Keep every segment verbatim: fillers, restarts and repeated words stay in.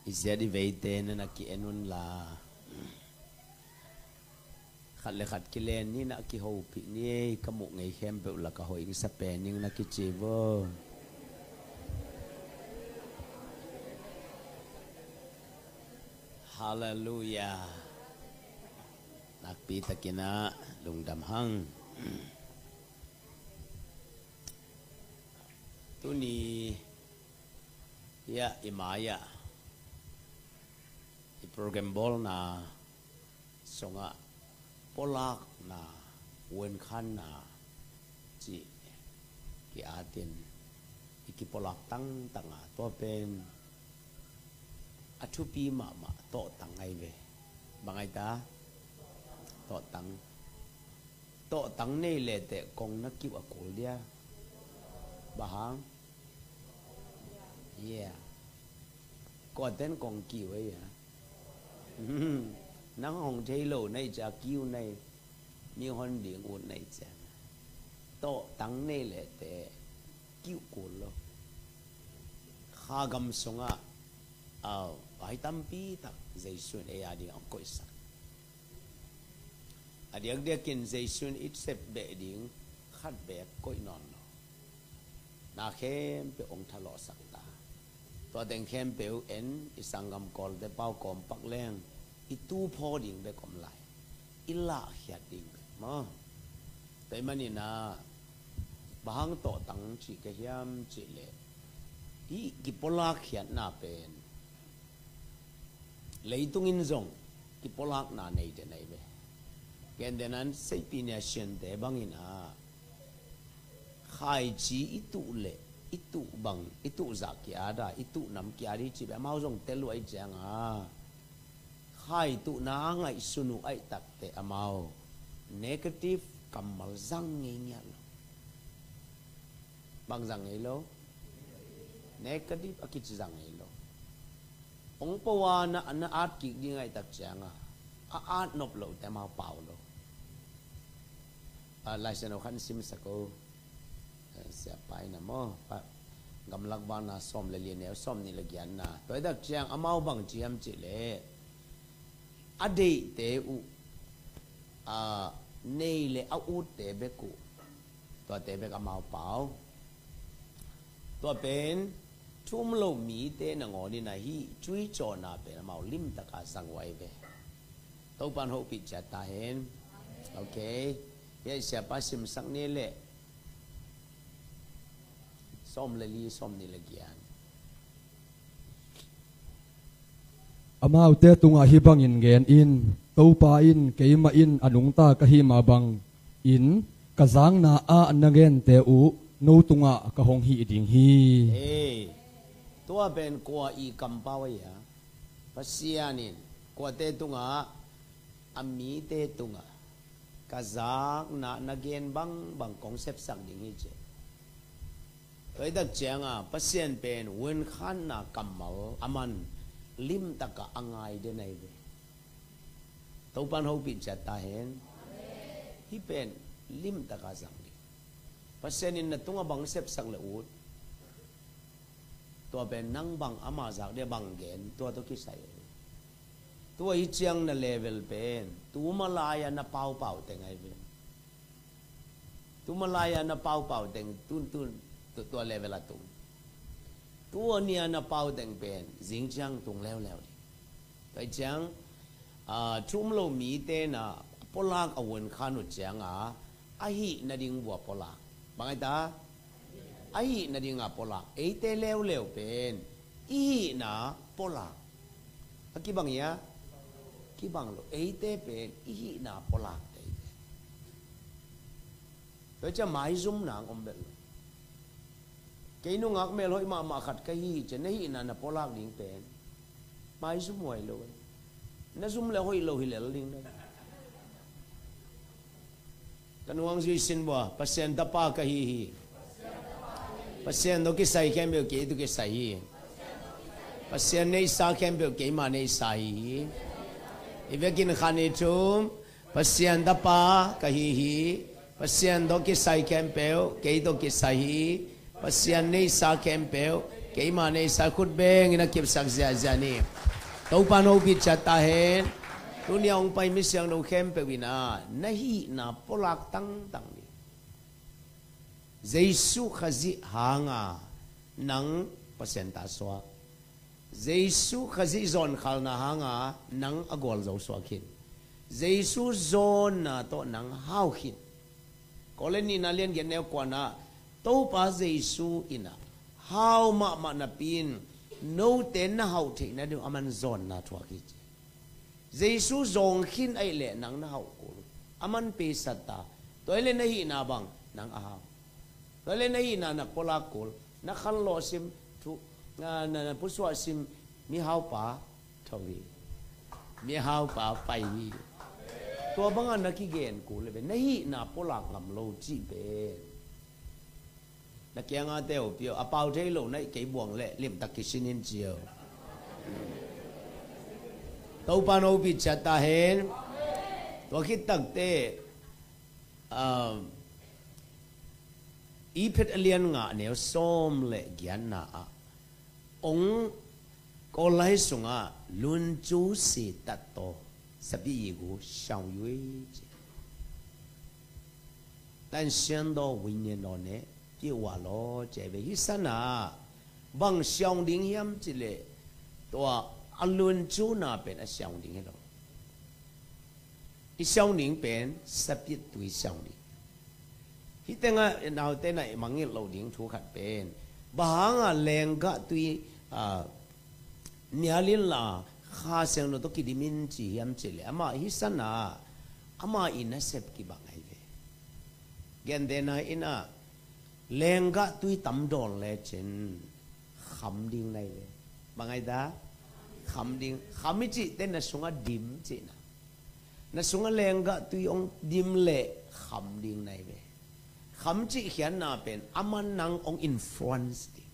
I ziat i veite na na ki-en un la, khat le khat kilen ni, na kihopih ni. Ka muh ngei khempeuh la ka hoih sa pen ning na kici vo. Halleluiah. Nakpi takin ah lungdam hang. Tuni hiah i mai-ah i program bawlna sungah pawlakna, vuankhanna cih ki-atin i kipawlak tangtang a, tua pen a thupi mahmah tawhtang ahi ve. Bang ahi ta? Tawhtang. Tawhtang nei le teh kong na kiuh a kul dia. Bang hang? Yeah. Kuaten kong kiuh ei a. Nang hong thei lo na hih ciang kiuh na hi. Mi hon ding ut na hih ciang. Tawhtang nei le teh kiuh kul lo. Kha gam sungah, au, vai tampi tak Jesu in ei a ding hong koihsak. A diakdiakin Jesu in i sep beh ding khat beek koih nawn lo. Na khempeuh hong thalawhsak ta. Tua teng khempeuh en, i sanggam Kawlte pau kawm pak leng i tu phaw ding bek om lai. I lahkhiat ding bek maw. Tua ahih manin ah bang hang tawhtang cih ka hiam cih leh, hih kipawlak khiatna pen leitung in zong kipawlakna nei den ahi ve. Gentehna in Seipi Nei Siante bangin ah khaici i tuh leh i tuh bang, i tuh zah ki-at a, i tuh nam ki-at hi ci beh amau zong tel uh ahih ciang a, khai tuhna a ngaihsun uh ahih tak teh amau negative kammal zang ngei ngiat lo. Bang zang ngei lo? Negative a kici zang ngei lo. Hong po a na, na at kik ding ahih tak ciang a, a at nop loh teh amau pau lo. Ah, Lai Siangtho khat simsak o. Eh, Siapa in ah maw, pa, Gamlak Vanna sawm le li, a neu sawmnih le giatna. Tua ahih tak ciang amau bang ci hiam cih leh, a deihte uh, a nei le a utte bek uh, tuate bek amau pau. Tua pen thu um lo mite nangawn in ah hih cuicawhna pen amau limtak a zang uh ahi ve. Topa'n hopih ciat ta hen. Ok. Hiah i Siapa simsak ni leh, sawm le li, sawmnih le giat. Amaute tungah hih bangin gen in, Topa in, keimah in a nungta ka hih mah bangin ka zakna ah na gente uh no tungah ka hong hih ding hi. Ei, tua pen kua i kampau ahi a? Pasian in kuate tungah? A mite tungah. Ka zakna na gen bangbang kong sepsak ding hi ci. Tua ahih tak ciang a, Pasian pen vuankhanna kammal aman limtak a a ngai den ahi ve. Topa'n hopih ciat ta hen. Hih pen limtak a zang ding. Pasian in na tungah bang sepsak le ut, tua pen nang bang ama zak dia bang gen, tua tawh kisai. Tua hi ciang na level pen tu ma lai-a na paupau teng ahi pen. Tu ma lai-a na paupau teng tuntun, tu, tua level a tung. Tua ni-a na pau teng pen zing ciang tung leuleu ding. Tua hi ciang, ah, thu um lo mite na pawlak a vuankhan uh ciang a, a hih nading vua pawlak. Bang ahi ta? A hih nading a pawlak. Eite leuleu pen i hihna pawlak. A kibang hia? Kibang lo. Eite pen i hihna pawlak te eite. Tua ciang maizum nang om bel lo. Kei nungak melhoih mahmah khat ka hi ciang na hihna na pawlak ding pen maizum huai lo. Na zum le hoih lo hi lel ding na. Ka nuang zui sin bua, Pasian tapa ka hi hi. Pasian tawh kisai khempeuh kei tawh kisai hi. Pasian neihsa khempeuh keima neihsa hi hi. I vekin khan i thum, Pasian tapa ka hi hi. Pasian tawh kisai khempeuh kei tawh kisai hi. Pasian neihsa khempeuh Keimah neihsa khut bengin a kipsak ziahziah ni. Topa in hopih ciat ta hen. Tuni a hong pai mi siangtho khempeuh in ah na hihna pulak tangtang ni. Jesu Khazih hanga nang Pasian ta suak. Jesu Khazih zawnkhalna hanga nang a gualzo suak khin. Jesu zawnna tawh nang hau khin. Korin nihna lian giat neu kuana, Topa Jesu in ah hau mahmah napi in note na hauh theihna ding aman zawnna thuak hi ci. Jesu zawng khin ahih leh nang na hauh kul. Aman peisat ta. Tua ahih leh na hihna bang nang a hau. Tua ahih leh na hihna na pulak kul. Na khanlawh sim thu, na, na, na pusuah sim mihaupa tho hi. Mihaupa pai hi. Tua bangah na kigen kul leh ve. Na hihna pulak ngam lo cih pen. Na kianga teupi aw, a pau thei lo na ih kei buang leh limtak kisin in ci aw. Topa in hopih ciat ta hen. Tua khit takteh, um, Ih Phet a lian nga neu sawm leh giatna ah, ong Kawl lai sungah luncu si tat tawh sapi igu siang yui ci. Tan sian daw win nian daw ne pi wa law ci ve. Hih sanah bang siang ding hiam ci leh, tua a luncuna pen a siang ding hi lo. I siang ding pen sapi tui siang ding. Hih tengah naute na i mangngilh lo ding thu khat pen, bang hanga lenggah tui, ah, nialin la Kha Siangtho tawh kidim in ci hiam ci leh, amah hih sanah amah i nasep kibang ahi ve. Gentehna in ah lenggah tui tam dawn lecin kham ding na hi ve. Bang ahi ta? Kham ding. Kham i cihte na sungah dim cihna. Na sungah lenggah tui hong dim leh kham ding na hi ve. Kham cih khiatna pen aman nang hong influence ding.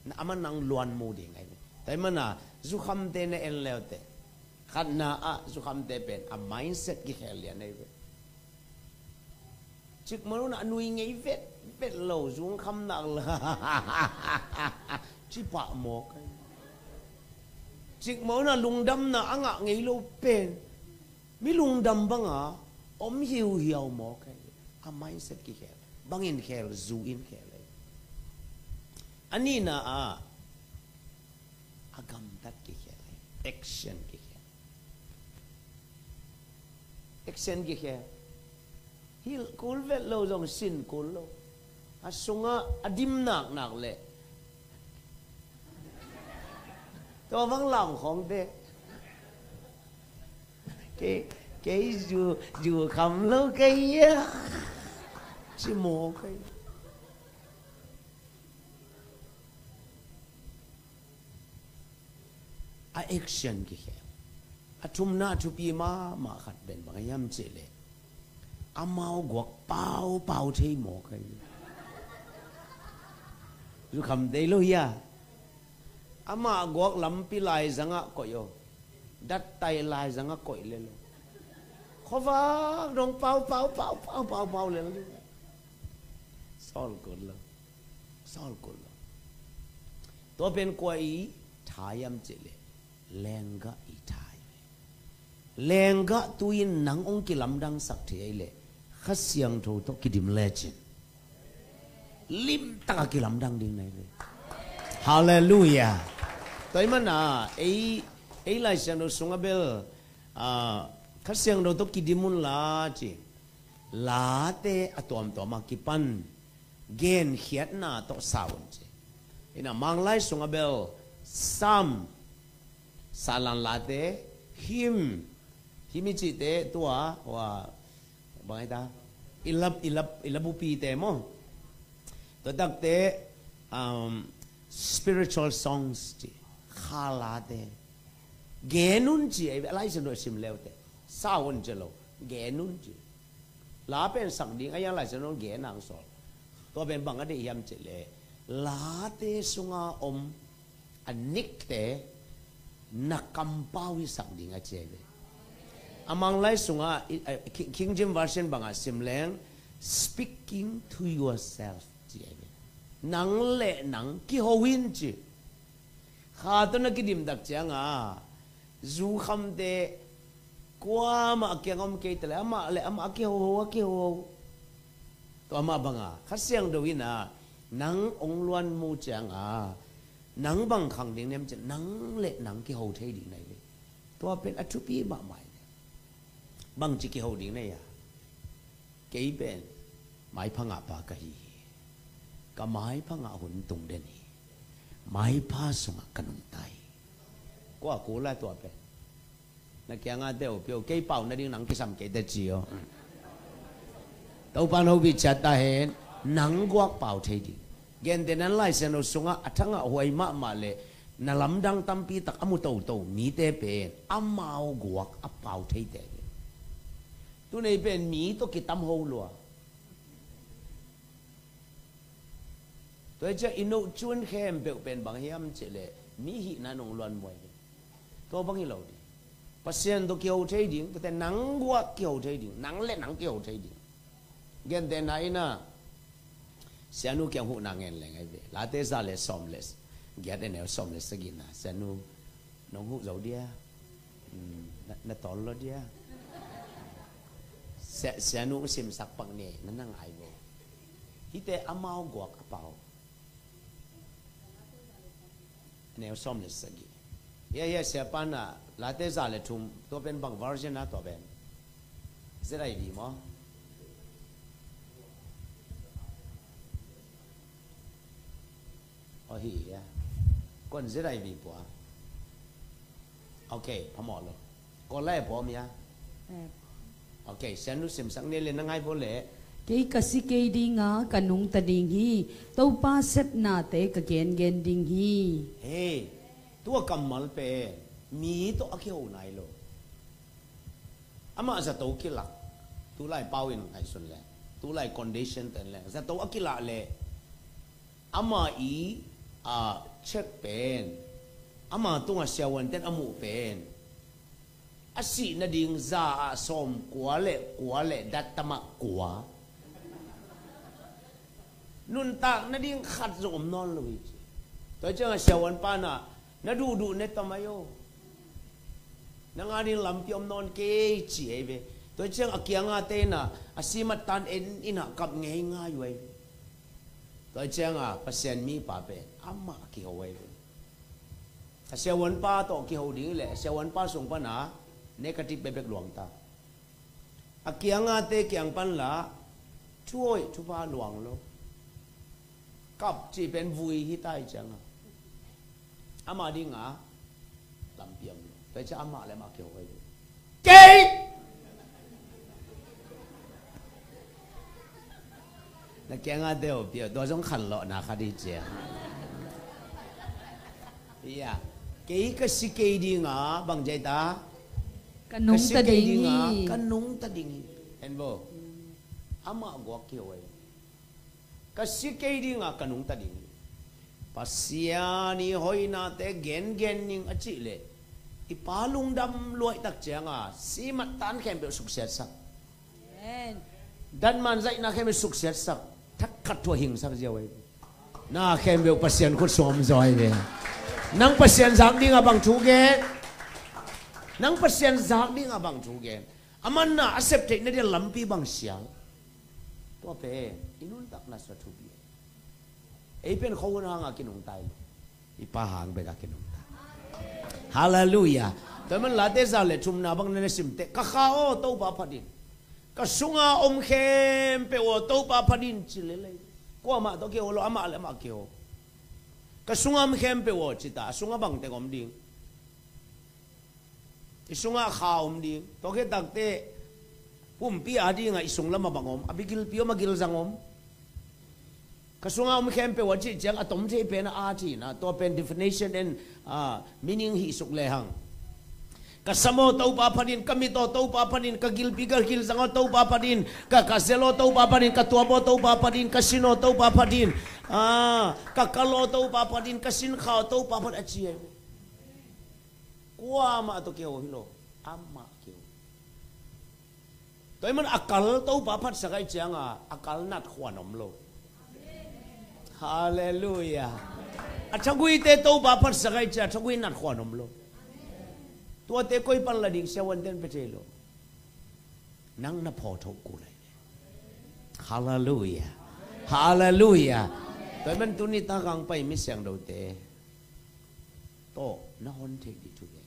Na aman nang luanmu ding ahi ve. Tua ahih mana zukhamte na en leuteh, khatna ah zukhamte pen a mindset kikhel lian ahi ve. Cikmah un a nui ngei vetvet lo, zungkham nak la ci pah mawk ahi. Cikmah un a lungdamna a ngah ngei lo pen mi lungdam banga om hiuhiau mawk ahi. A mindset kikhel. Bangin khel? Zu in khel ahi. A nihna ah a gamtat kikhel ahi. Action kikhel. Action kikhel. Hilh kul vet lo zong sin kul lo. A sungah a dim naknak leh tua bang lam khawngte. Kei, kei zu, zu kham lo kei a ci mawk ahi. A action kikhel. A thumna a thupi mahmah khat pen bang hiam cih leh, amau guak paupau thei mawk ahi. Zukhamte hi lo hia? Amah guak lampi laizangah koih aw. Dattai laizangah koih le lo. Khuavak dong paupau, paupau, paupau le lo. Sawl kul lo. Sawl kul lo. Tua pen kua i tha hiam cih leh, lenggah i tha hi ve. Lenggah tui in nang hong kilamdangsak thei ahi leh, Kha Siangtho tawh kidim lecin limtaka kilamdang ding na hi ve. Halleluiah. Tua ahih mana ei, ei Lai Siangtho sungah bel, ah, Kha Siangtho tawh kidim un la ci. Late a tuamtuam a kipan genkhiatna tawh sa un ci. Ina Manglai sungah bel Sam, Salan late, hymn, hymn i cihte tua, wa, bang ahi ta? I lap, i lap, i lap upite maw. Tua takte, um, spiritual songs ci. Kha late. Gen un ci, a Lai Siangtho sim leuteh. Sa un ci lo. Gen un ci. La pen sak ding a, a Lai Siangtho gen ang sawl. Tua pen bang a deih hiam cih leh, late sunga om a nikte na kampau hi sak ding a ci ahi ve. A Manglai sunga, i, a, King, King James Version banga sim leng, speaking to yourself ci ahi ve. Nang le nang kiho in ci. Kha tawh na kidimtak cianga zukhamte kuamah a kiang om kei ta le amah le amah a kihoho, a kihoho. Tua mah banga Kha Siangtho in a nang ong luan mu cianga nang bang khang ding nem ciang nang le nang kiho thei ding na hi ve. Tua pen a thupi mahmah hi ve. Bangci kiho ding na hi a? Kei pen maipha ngah pa ka hi hi. Ka maipha ngah hun tung den hi. Maipha sungah ka nungta hi. Kua kul a tua pen? Na kiangah te uh pio, kei pau nading nang kisam kei te ci aw. Topa no bit ciat ta hen, nang guak pau thei ding. Gentehna Lai Siangtho sungah a thangah huai mahmah le na lamdang tampi tak a mu toto mite pen amau guak a pau thei te hi. Tunei pen mi tawh kitam ho lua. Tua hi ciah i note cun khempeuh pen bang hiam cih leh mi hihna nong luan muai hi. Tua bang hi lo ding. Pasian tawh kiho thei ding, tuate nang guak kiho thei ding, nang le nang kiho thei ding. Gentehna in a Sianu kiang huhna ngen leng ahi ve. Late za le sawm le giat a neu sawm le sagihna. Sianu, nong huh zo dia? Hmm, na, na tawl lo dia? Sia, Sianu hong simsak pak ni na na ngai vo. Hihte amau guak a pau. Neu sawm le sagih. Hia, hia, Sia Pan a, Late za le thum, tua pen bang version a tua pen? Z I V maw? Aw hi, hia. Kon Z I V pua. Ok, phamawh lo. Ko lai pawm hia? Eh. Ok, Sianu simsak ni le na ngai vo le. Kei ka si kei dinga ka nungta ding hi. Topa sepnate ka gengen ding hi. Hei, tua kammal pen mi tawh a kiho nai lo. Amah zato kilak. Tulai pau in ngaihsun le, tulai condition ten le zato a kilak le, ama i, a, check pen, ama tungah siavuanten a muh pen, a sih nading za ah sawm kua le kua le dattamah kua. Nuntak nading khat zong om nawn lo hi ci. Tua ciangah siavuan pan ah, na duhduh ne tamai aw. Nang a ding lampi om nawn kei ci ei ve. Tua ciang a kianga te in ah a simat tan en in ah kap ngei ngai uh ei ve. Tua ciangah Pasian mipa pen amah kiho ei ve. A siavuanpa tawh kiho ding le a siavuanpa sung pana negative bekbek luangta. A kiangate kiang panla thuhoih thupha luang lo. Kap cih pen vui hita i cianga ama dinga lampi om lo. Tua ciang amah le amah kiho ei ve. Kei! Na kiangah deuh piau, tua zong khanlawhna kha dih cia. Ia, kei ka si kei dinga bang jai ta? Ka nungta ding hi. Ka nungta ding hi. En bo. Amah guak kio ei. Ka si kei dinga ka nungta ding hi. Pasian i hoinate gengen ning a cih leh i pa lungdam luaihtak cianga simat tan khempeuh suksiatsak. Amen. Datman zaihna khempeuh suksiatsak. Thak khat thuah hingsak ziau ei. Na khempeuh Pasian khut sungah om zaw ei ve. Nang Pasian zak dinga bang thu gen? Nang Pasian zak dinga bang thu gen? A manna a sep theihna dia lampi bang sial? Tua pen i nuntakna sua thupi ei. Ei pen khuahun hanga kinungta ei lo. I pa hang beka kinungta. Halleluiah. Tua man Late za le thumna bang na na simte, ka kha aw Topa phat in. Ka sunga om khempeuh aw Topa phat in ci lel ei. Kuamah tawh kiho lo, amah le amah kiho. Ka sunga om khempeuh aw ci ta, a sunga bang teng om ding? I sungah kha om ding. Tua khit takteh pumpi a dingah i sung lamah bang om? A bigilpi om, a gilzang om? Ka sungah om khempeuh a cih ciang a tom thei pen a at hi na. Tua pen definition and, ah, meaning hih suk lehang. Ka sam aw Topa phat in, ka mit aw Topa phat in, ka gilpi ka gilzang aw Topa phat in, ka, ka zel aw Topa phat in, ka tuap aw Topa phat in, ka sin aw Topa phat in, ah, ka kal aw Topa phat in, ka sin kha aw Topa phat a ci ei. Kuamah tawh kiho hi lo, amah kiho. Tua hi man a kal Topa phatsak ahih cianga a kal nat khuan om lo. Halleluiah. A thaguite Topa phatsak ahih ciang a thagui nat khua om lo. Tuate koi pan la ding siavuante'n pia thei lo. Nang na phaw tho kul lai. Halleluiah. Halleluiah. Tua ahih man tuni tak a hong pai mi siangthote tawh na hon theih ding thu ve.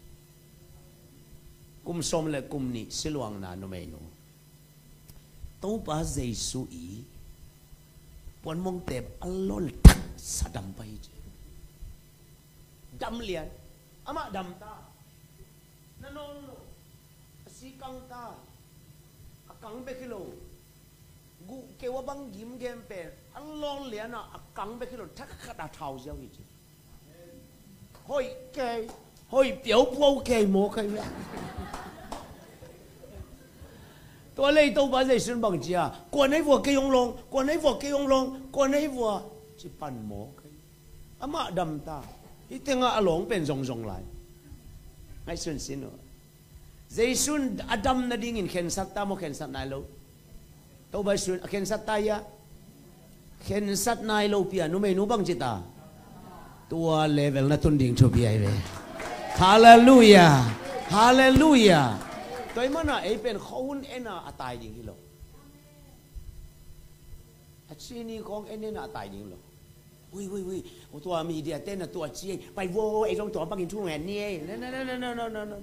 Kum sawm le kum nih siluangna numeinu Topa Jesu i puanmong tep a lol thaksa dam pai hi ci. Dam lian. Amah dam ta. Na nawng lo. A si kang ta. A kang bek hi lo. Guh keu a bang gim gen pen a lol lian a, a kang bek hi lo. Thak khat a thau ziau hi ci. Hoih kei, hoih piaupuau kei maw kei ve. Tua lei Topa Jesu'n bang ci a, kua na hi vua kei hong lawng, kua na hi vua kei hong lawng, kua na hi vua ci pan maw kei. Amah dam ta. Hih tengah a lawng pen zongzong lai. Ngaihsun sin uh. Jesu'n a dam nadingin khensat ta maw, khensat nai lo? Topa Jesu'n a khensat ta hia? Khensat nai lo pi a, numeinu bang ci ta? Tua level na tun ding thupi ahi ve. Halleluiah. Halleluiah. Tua ahih man a ei pen khuahun en a a tai ding hi lo. A ci ni khawng en en a a tai ding lo. Ui, ui, ui. O, tua media te na tua ci ei. Pai vo, ei zong tua bangin thu ngen ni ei. No, no, no.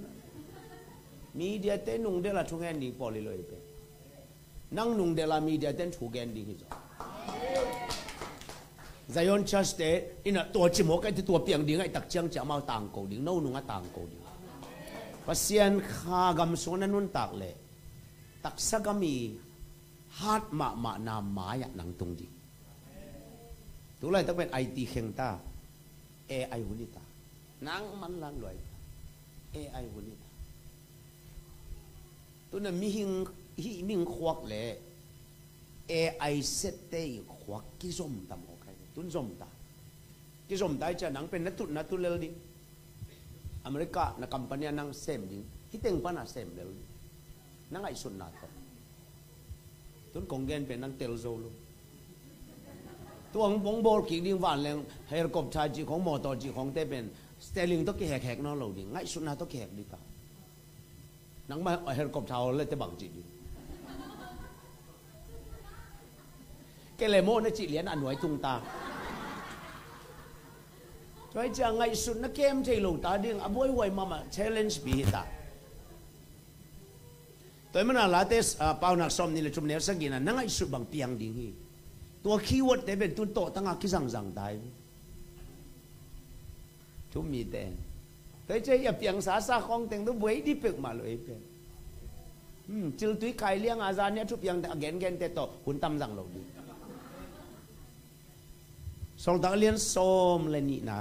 Media te nungdelh a thu ngen ding pawl hi lo ei pen. Nang nungdelh a media te'n thu gen ding hi zaw. Zion Church te in a tua ci maw kei, tua piang ding ahih tak ciang ci amau tangko ding, no nung a tangko ding. Pasian kha gam sung na nuntak leh taksa gam i hat mahmahna mai-ah nang tung ding. Tulaitak pen I T kheng ta. A I hun hi ta. Nang manlan luai ta. A I hun hi ta. Tun a mihing, hih mihing khuak le A I sette i khuak kizom ta maw kei. Tun zom ta. Kizom ta ahih ciang nang pen na tutna tu lel ding. America na company a nang sem ding. Hih teng pan a sem lel ding. Na ngaihsutna tawh. Tun kong gen pen nang tel zo lo. Tua hong bawl kik ding vanleng helicopter cih khong, mawtaw cih khongte pen steering tawh kihekhek nawn lo ding, ngaihsutna tawh kihek ding ta. Nangmah helicopter hawl le te bang cih ding. Kei le maw na cih lian a nuai tung ta. Tua ahih ciang ngaihsutna kem thei lo ta ding, a buaihuai mahmah challenge pi hi ta. Tua ahih manin Late, ah, Paunak sawmnih le thum neu sagihna, na ngaihsut bang piang ding hi. Tua keyword te pen tun tawhtang a kizangzang ta hi. Thu mite. Tua ahih ciang a piang sasa khawng teng tu buai dih peuhmah lo ei pen. Hmm, ciltui kai liang a zan ni a thu piang a gengen te tawh hun tam zang lo ding. Sawltak a lian sawm le nihna.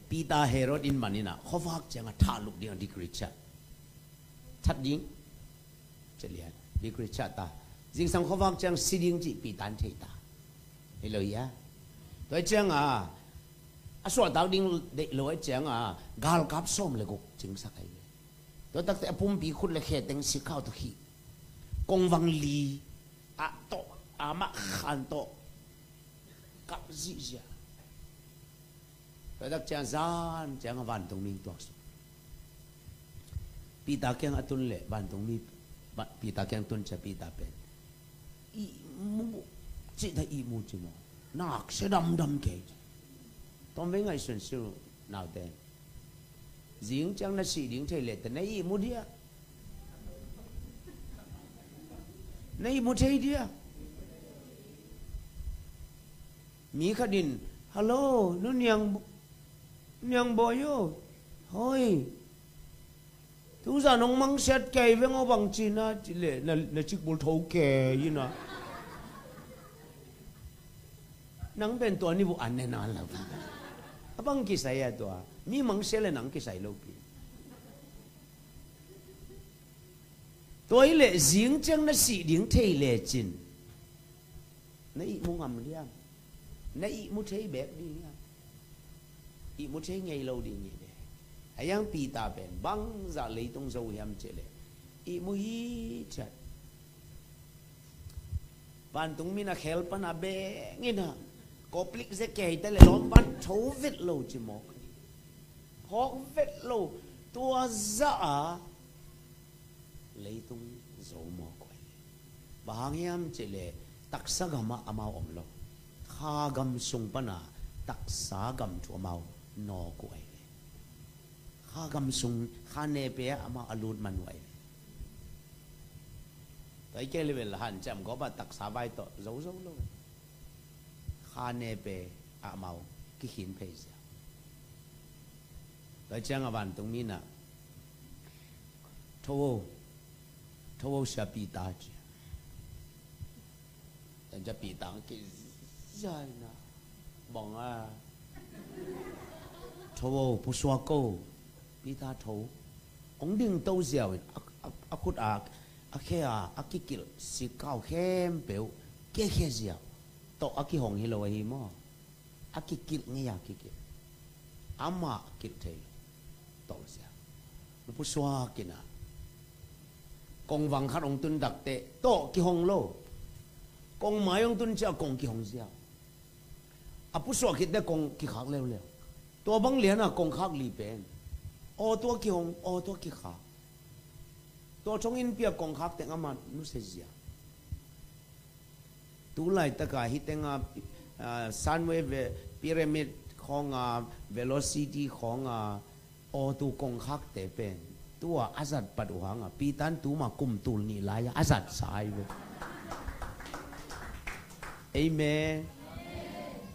Peter Herod inn man in a khuavak ciang a thahlup ding a decree ciah. That ding. Ci lian. Decree ciah ta. Zingsang khuavak ciang si ding cih Peter in thei ta. Hi lo hia? Tua ahih ciang a, a suahtak ding deih lo ahih ciang a, galkap sawm le guk cingsak ahi ve. Tua takte a pumpi khut le khe teng sikhau tawh khih. Kongvang li a tawh, a mah khan tawh kap zihziah. Tua tak ciang zan ciang a vantung mi tuak suk. Peter kiang a tun leh vantung mi, va-, Peter kiang tun ciang Peter pen, "Ihmu," cih ta, "Ihmu," ci maw. Nak sia damdam kei. Tawmvei ngaihsun si uh naute. Zing ciang na sih ding thei leh teh na ihmu dia. Na ihmu thei dia. Mi khat in, "Hello, Nu Niang, Niang Bawi aw." "Hoi. Tuzan hong mangsiat kei veng aw, bang ci na," ci leh, na, na cikbul tho kei in a. Nang pen tua ni bu an ne na la. A bang kisai a tua. Mi mangsia le nang kisai lo pi. Tua hi leh zing ciang na sih ding thei lecin. Na ihmu ngam diam? Na ihmu thei bek ding hiam? Ihmu thei ngei lo ding hi ve. A hiang Peter pen bangzah leitung zo hiam cih leh ihmu hi ciat. Vantung mi na khel pan a beng in a, Kawplik zia kei te leh lawmpan tho vet lo ci mawk. Phawk vet lo. Tua zah a leitung zo mawk uh ahi. Bang hang hiam cih leh taksa gamah amau om lo. Kha gam sung pana taksa gam thu amau nawk uh ahi. Kha gam sung, kha nepe ah amau a lut man uh ahi. Tua i kei leh bel hanciam gawp ah taksa vai tawh zo zo lo. Kha nepe ah amau kikhin phei zia. Tua ciang a vantung mi in ah, "Tho o, tho o sia Peter," ci. Tua ciang Peter kizia in ah, bang a, "Tho o, pusuak o, Peter tho." Hong dingto ziau in a, a, a khut a, a khe a, a kikilh sikkau khempeuh kiakhia ziau. Tawh a kihong hi lo ahi maw? A kikilh ngei a kikilh. Amah kilh thei lo. Tawh ziau. Hong pusuak in ah, kongvang khat hong tun tak teh tawh kihong lo. Kongmai hong tun ciang kong kihong ziau. A pusuak khit teh kong kikhak leuleu. Tua bang lian a kongkhak li pen, aw tua kihong, aw tua kikhak. Tua thonginn pi a kongkhak teng amah nusia ziau. Tu laitak a hih teng a, ah, Sunway ve-, Pyramid khawng a, Velocity khawng a, aw tu kongkhakte pen tua a zat pat uh hang a, Peter in tuma kum tul nih lai a a zatsa ahi ve. Amen.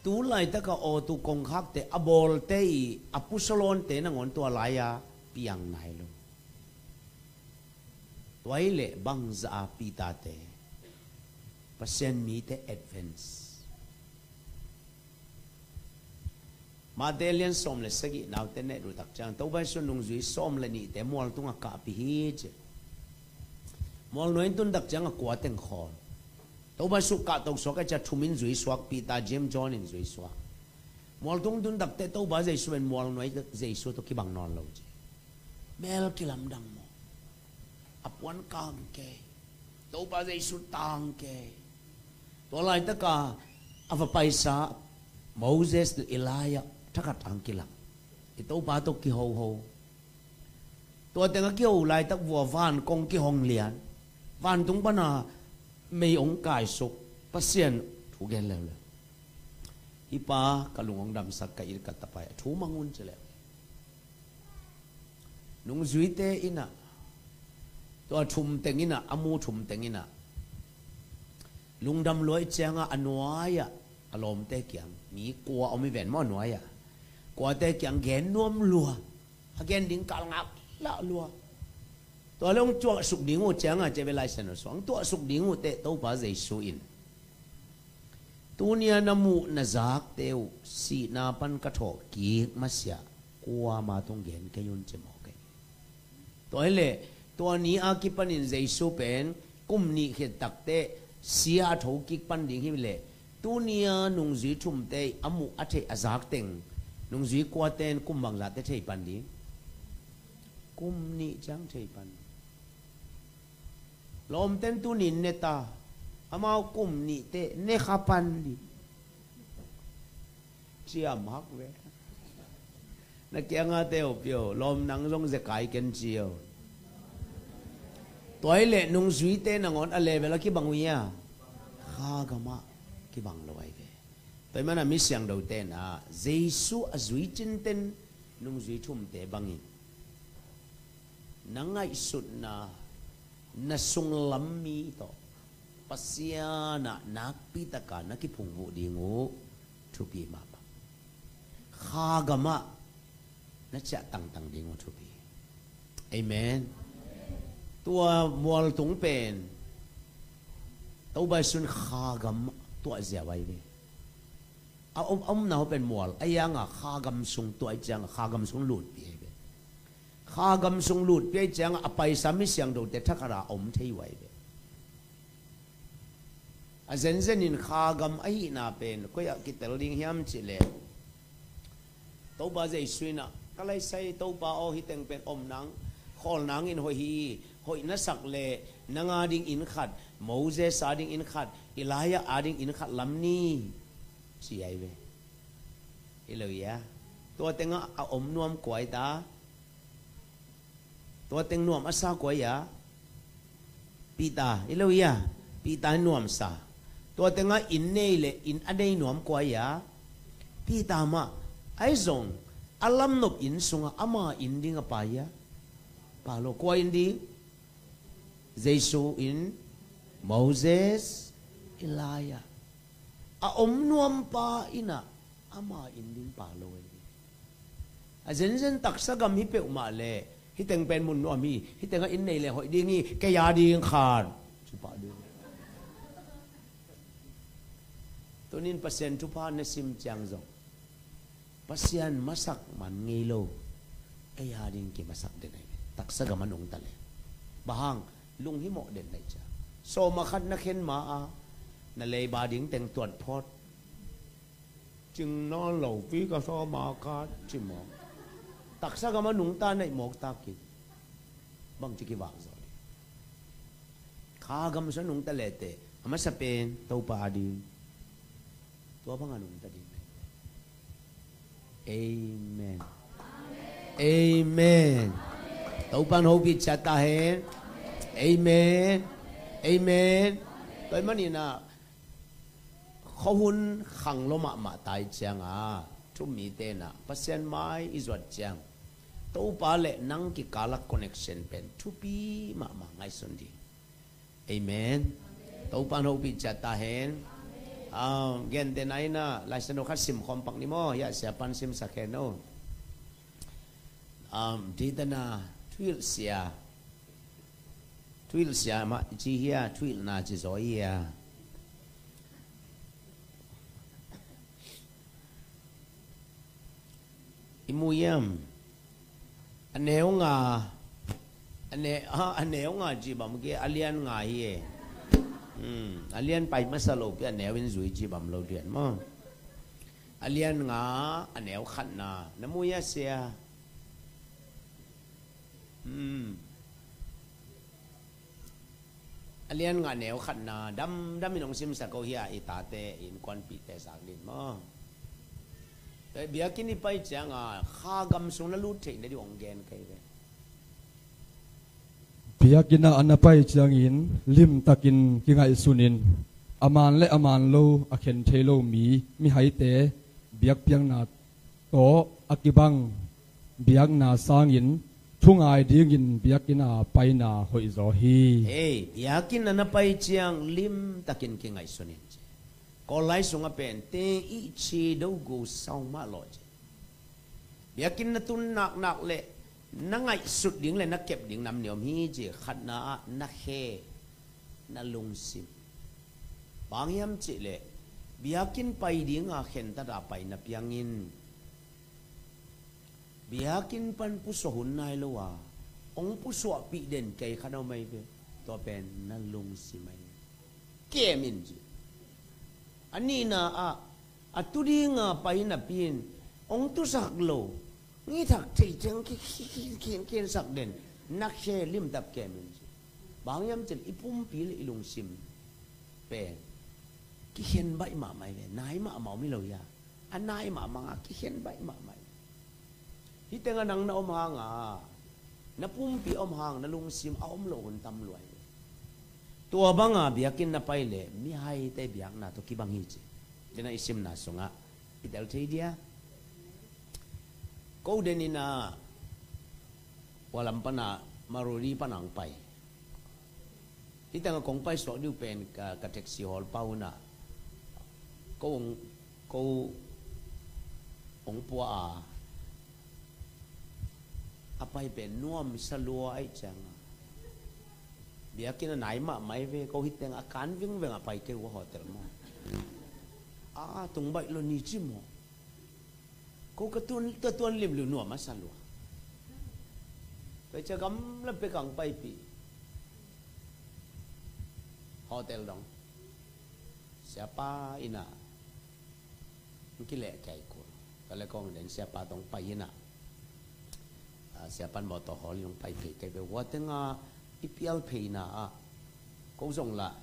Tu laitak a aw tu kongkhakte a bawlte i a pusuak lawnte nangawn tua lai a piang nai lo. Tua hi leh bangzah a Peter te Pasian mite advance. Matthai lian sawm le sagih naute neh uh tak ciang Topa Jesu nungzui sawm le nihte mual tungah kahpih hi ci. Mual nuai in tun tak ciang a kua teng khawl. Topa Jesu kahto suak a, cia thum in zui suak, Peter, James, John in zui suak. Mual tung tun tak teh Topa Jesu pen mual nuai Jesu tawh kibang nawn lo ci. Mel kilamdang maw? A puan kang kei. Topa Jesu tang kei. Tua laitak a a va paisa Moses le Elijah thakhat hong kilang. I Topa tawh kihoho. Tua teng a kiho laitak vua van kong kihong lian. Vantung pana mei hong kaisuk. Pasian thu gen leuleu. Hih pa ka lung hong damsak, ka it ka tapai a thu mang un ci leh. Nungzuite in ah, tua thum teng in ah, a mu thum teng in ah, lungdam lua i ciang a, a nuai ah a lawmte kiang, mi kua om hi ven maw a nuai ah, kuate kiang gen nuam lua, a gen ding kal ngak lah lua. Tua leh hong tuaksuk ding uh ciang a, cia ve Laisiangtho sung hong tuaksuk ding uh teh Topa Jesu in, "Tuni a na muh na zakte uh sihna pan ka thawhkik masiah kuama tung gen kei un," ci mawk hi. Tua hi leh tua ni a kipanin Jesu pen kum nih khit tak teh si a thokik pan ding hi leh, tuni a nungzui thumte a muh a theih a zak teng nungzui kuate in kum bangzah teh thei pan ding? Kum nih ciang thei pan. Lawmte in tuni in ne ta, amau kum nih teh ne kha pan ding. Ciam hak ve. Na kiang a te uh pio, lawm nang zong zekai ken ci uh. Tua hi leh nungzuite nangawn a level a kibang uh hia? Kha gamah kibang lo ahi ve. Tua hi mana mi siangthote in ah Jesu a zui cinten nungzui thumte bangin na ngaihsutna, na sunglam mi tawh Pasian ah nakpi taka na kiphungvuh ding uh thupi mahmah. Kha gamah na ciah tangtang ding uh thupi. Amen. Tua mualtung pen Topa Jesu in kha gam tuah ziau ahi ve. A om, a omna uh pen mual a hiang a, kha gam sung tuah i ciang a, kha gam sung lutpi ahi ve. Kha gam sung lutpi ahi ciang a, a paisa mi siangthote thakhat a om thei uh ahi ve. A zenzen in kha gam ahihna pen koi ah kitel ding hiam cih leh, Topa Jesu in ah, "Ka laisai Topa aw, hih teng pen om nang, khawl nangin hoih hi, hoih na sak leh nang a ding inn khat, Moses a ding inn khat, Elijah a ding inn khat lam ni." ci ai ve. Hi lo ia. Tua tengah a om nuam kua hi ta. Tua teng nuam a sa kua ia. Peter, hi lo ia. Peter nuam sa. Tua tengah inn nei le inn a nei nuam kua ia. Peter mah. Ahi zong a lamnop inn sungah ama inn ding a pa ia. Pa lo kua inn ding. Jesu in, Moses, Elijah. A om nuam pa in ah ama inn ding pa lo ahi. A zenzen taksa gam hi peuhmah le, hi teng pen mun nuam hi, hi tengah inn nei le hoih ding hi, kei a ding khan. Cu pah ding. Tunin Pasian thupha na sim ciang zong Pasian masak man ngei lo, ei a ding kimasak den ahi. Taksa gam a nungta le. Bang hang, lunghimawh den ahi cia. Sawm a khat na khen ma a, na leiba ding teng tuat phawt. Cing nawn lo pi ka sawm a khat ci mawk. Taksa gam a nungta naih mawk takin bangci kivak zaw ding. Kha gam sung a nungta le te, a masa pen Topa a ding. Tua bang a nungta ding. Amen. Amen. Topan hopih ciat ta hen. Amen. Amen. Tua ahih manin ah khuahun khanglo mahmah ta ih ciangin, thumite in ah Pasian mai i zuat ciang, Topa le nang kikal a connection pen thupi mahmah, ngaihsun ding. Amen. Topan hopih ciat ta hen. Ah, gentehna in ah Laisiangtho khat sim khawm pak ni maw, hiah siapan simsak hen aw. Um, dih tana thuhilh sia. Thuhilh sia mah ci hia, thuhilhna ci zaw hia. I mu hiam? A neu nga, a ne-, a, a neu nga ci bang, a lian nga hi e. Hmm, a lian pai masa lo pi a neu in zui ci bang lo dian maw. A lian nga, a neu khatna. Na mu hia sia? Hmm. A lian nga neu khatna, damdam in hong simsak ko hia, i tate, i innkuanpihte zak ding maw. Biakinn i pai ciangin, kha gam sung na lut theih nading hong gen kei ve. Biakinn ah a na pai ciangin, limtakin kingaihsun in, a man le a man lo, a khen thei lo mi, mihaite, biakpiakna tawh a kibang biakna sangin thungai dingin biakinn a paina hoih zaw hi. Ei, biakinn a na pai ciang limtakin kingaihsun in ci. Kawl lai sungah pen te i ci do go sau mah lawh ci. Biakinn na tun naknak le na ngaihsut ding le na kep ding nam ni om hi ci. Khatna ah na khe, na lungsim. Bang hiam cih leh biakinn pai dinga khentat a pai na piangin, biakinn pan pusuah hun nai lo a hong pusuahpih den kei khat om ahi ve. Tua pen na lungsim ahi ve. Kem in ci. A nihna ah a tu dinga pai napi in hong tusak lo, ngithak thei ciang ki, ki, ki, ki, kisak den, na khe limtak kem in ci. Bang hiam cih leh i pumpi le i lungsim pen kikhen baih mahmah hi ve. Nai mahmah om hi lo hia. A nai mahmah a kikhen baih mahmah hi. Hih tengah nang na om hanga, na pumpi om hang, na lungsim a om loh hun tam lua hi. Tua banga biakinn na pai leh mihaite biakna tawh kibang hi ci. Tua na i simna sungah i tel thei dia. Ko den in a, Kuala Lumpur pana, Marori pana hong pai. Hih tengah kong pai suak ding uh pen ka, ka taxi hawlpa un a, ko hong, ko hong pua a, a pai pen nuamsa lua ahih ciangin, biakinn a nai mahmah hi ve. Ko hih tengah a kan vingveng a pai kei uh a hotel maw. A tung baih lo ni ci maw. Ko ka tuan, ka tuan limlim nuam a sa lua. Pai cia gamla pek ang paipih. Hotel dong. Siapa inn ah kileh kei kul. Ka le kong den siapa tong pai inn ah. Ah, siapa in mawtaw hawl in hong pai phei kei ve. Hua tengah i pial pheina ah ko zong lah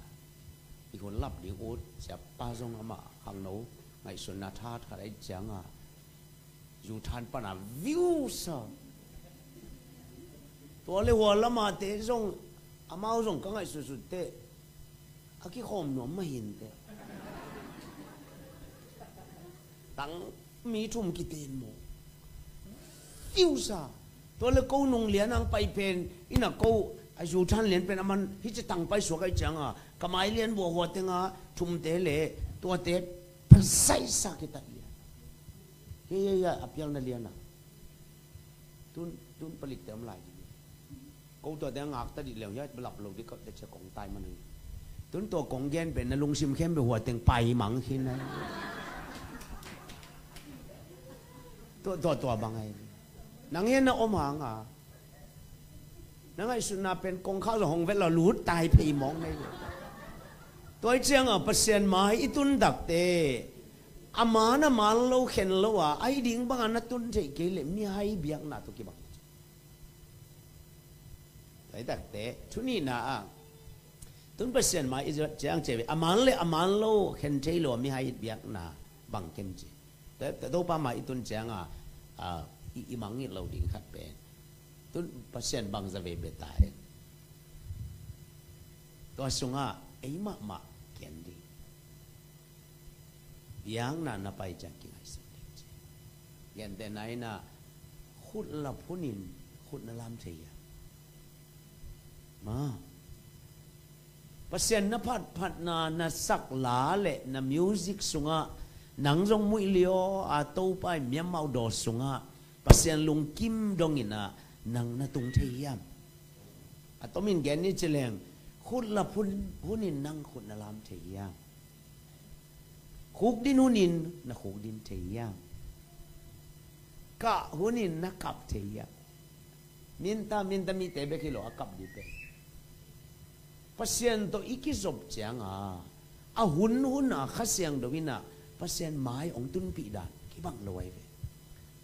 i hun lap ding ut, siapa zong amah khangno Ngaihsutna that khat ahih cianga, U-turn pana view sa. Tua le hua lamate zong, amau zong ka ngaihsutsut teh, a kikhawm nuam mah hi inteh. Tang mi thum kiten maw. View sa. Tua le ko nung lian ang pai pen, ina ko a U-turn lian pen a man hi ci tang pai suak ahih cianga, ka mai lian bua hua tenga thumte le tuate pasaisa kita lian. Hei, hei, hei, a pialna liana. Tun, tun palikte om lai dih. Ko tuate a ngakta dih leng hiat lap lo dih ko te cia kong tai man hi. Tun tua kong gen pen na lungsim khempeuh hua teng pai mang khin ai. Tua, tua, tua bang ai. Nang hian na om hanga. Na ngaihsutna pen kongkhak zong hong vet lo lut tai phei mawng nei. Tua ahih cianga Pasian mai i tun takte, a man a man lo khen lo a, a hi ding banga na tun theih kei leh mihai biakna tawh kibang. Tua ahih takte, thu nihna ah, tun Pasian mai i zat ciang ci ve, a man le a man lo khen thei lo a mihai biakna bang ken ci. Tua, tua Topa mai i tun cianga, a, i, i mangngilh lo ding khat pen. Tun Pasian bangza veve ta hen. Tua sungah ei mahmah kian ding. Biakna na pai ciang kingaihsun ding ci. Gentehna inah khut lap hunin khut na lam thei hiam? Ma. Pasian na phatphatna, na sakla le na music sungah nang zong muih liaw a Topa i miamauh daw sungah Pasian lungkim dongin ah nang na tung thei hiam? A tomin gen ni ci leng, khut lap hun, hunin nang khut na lam thei hiam? Khuk din hunin na khuk din thei hiam? Kah hunin na kap thei hiam? Minta, minta mite bek hi lo a kap dite. Pasian tawh i kizop cianga, a hun huna Kha Siangtho inah Pasian mai hong tunpih dan kibang lo ai ve.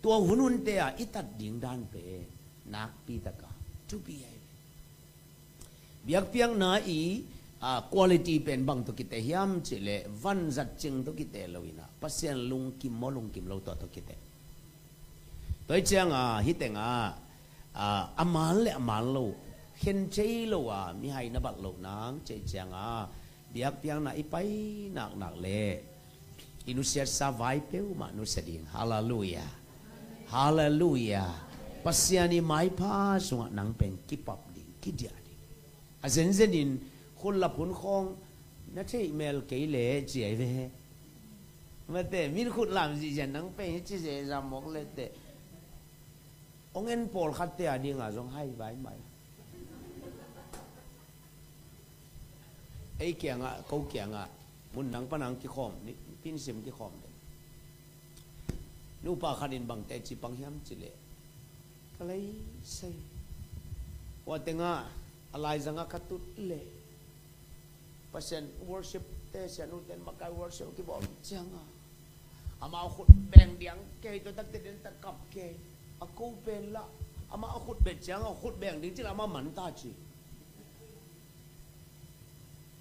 Tua hun hunte ah i tat ding dan pen nakpi taka thupi ai ve. Biakpiakna i, a, quality pen bang tawh kite hiam cihleh vanzat cing tawh kite lo inah Pasian lungkim maw lungkim lo tua tawh kite. Tua hi cianga hih tengah, a, a man le a man lo khen thei lo a mihai na bat loh nang ci cianga biakpiakna i pai naknak le i nusiatsa vai peuhmah nusia ding. Halleluiah. Halleluiah. Pasian i maipha sungah nang pen kipap ding, kidiah ding. A zenzenin khut lap hun khawng na theih mel kei le ci ai ve. Mate, min khut lam zihzian nang pen hi ci zehzah mawk le teh. Hong en pawlkhatte a dinga zong hai vai mai. Ei kiangah, ko kiangah, mun nang panang kikhawm, ni, pinsim kikhawm ding. Nupa khatin bang teci pang hiam cileh ka lei sei. Hua tengah a laizangah ka tut leh Pasian worship te, sianu ten makai worship kibawl ciangah amah a khut beng diang kei, tua takte den tak kap kei. A ko pen lah amah a khut bet ciangah a khut beng ding cila amah man ta ci.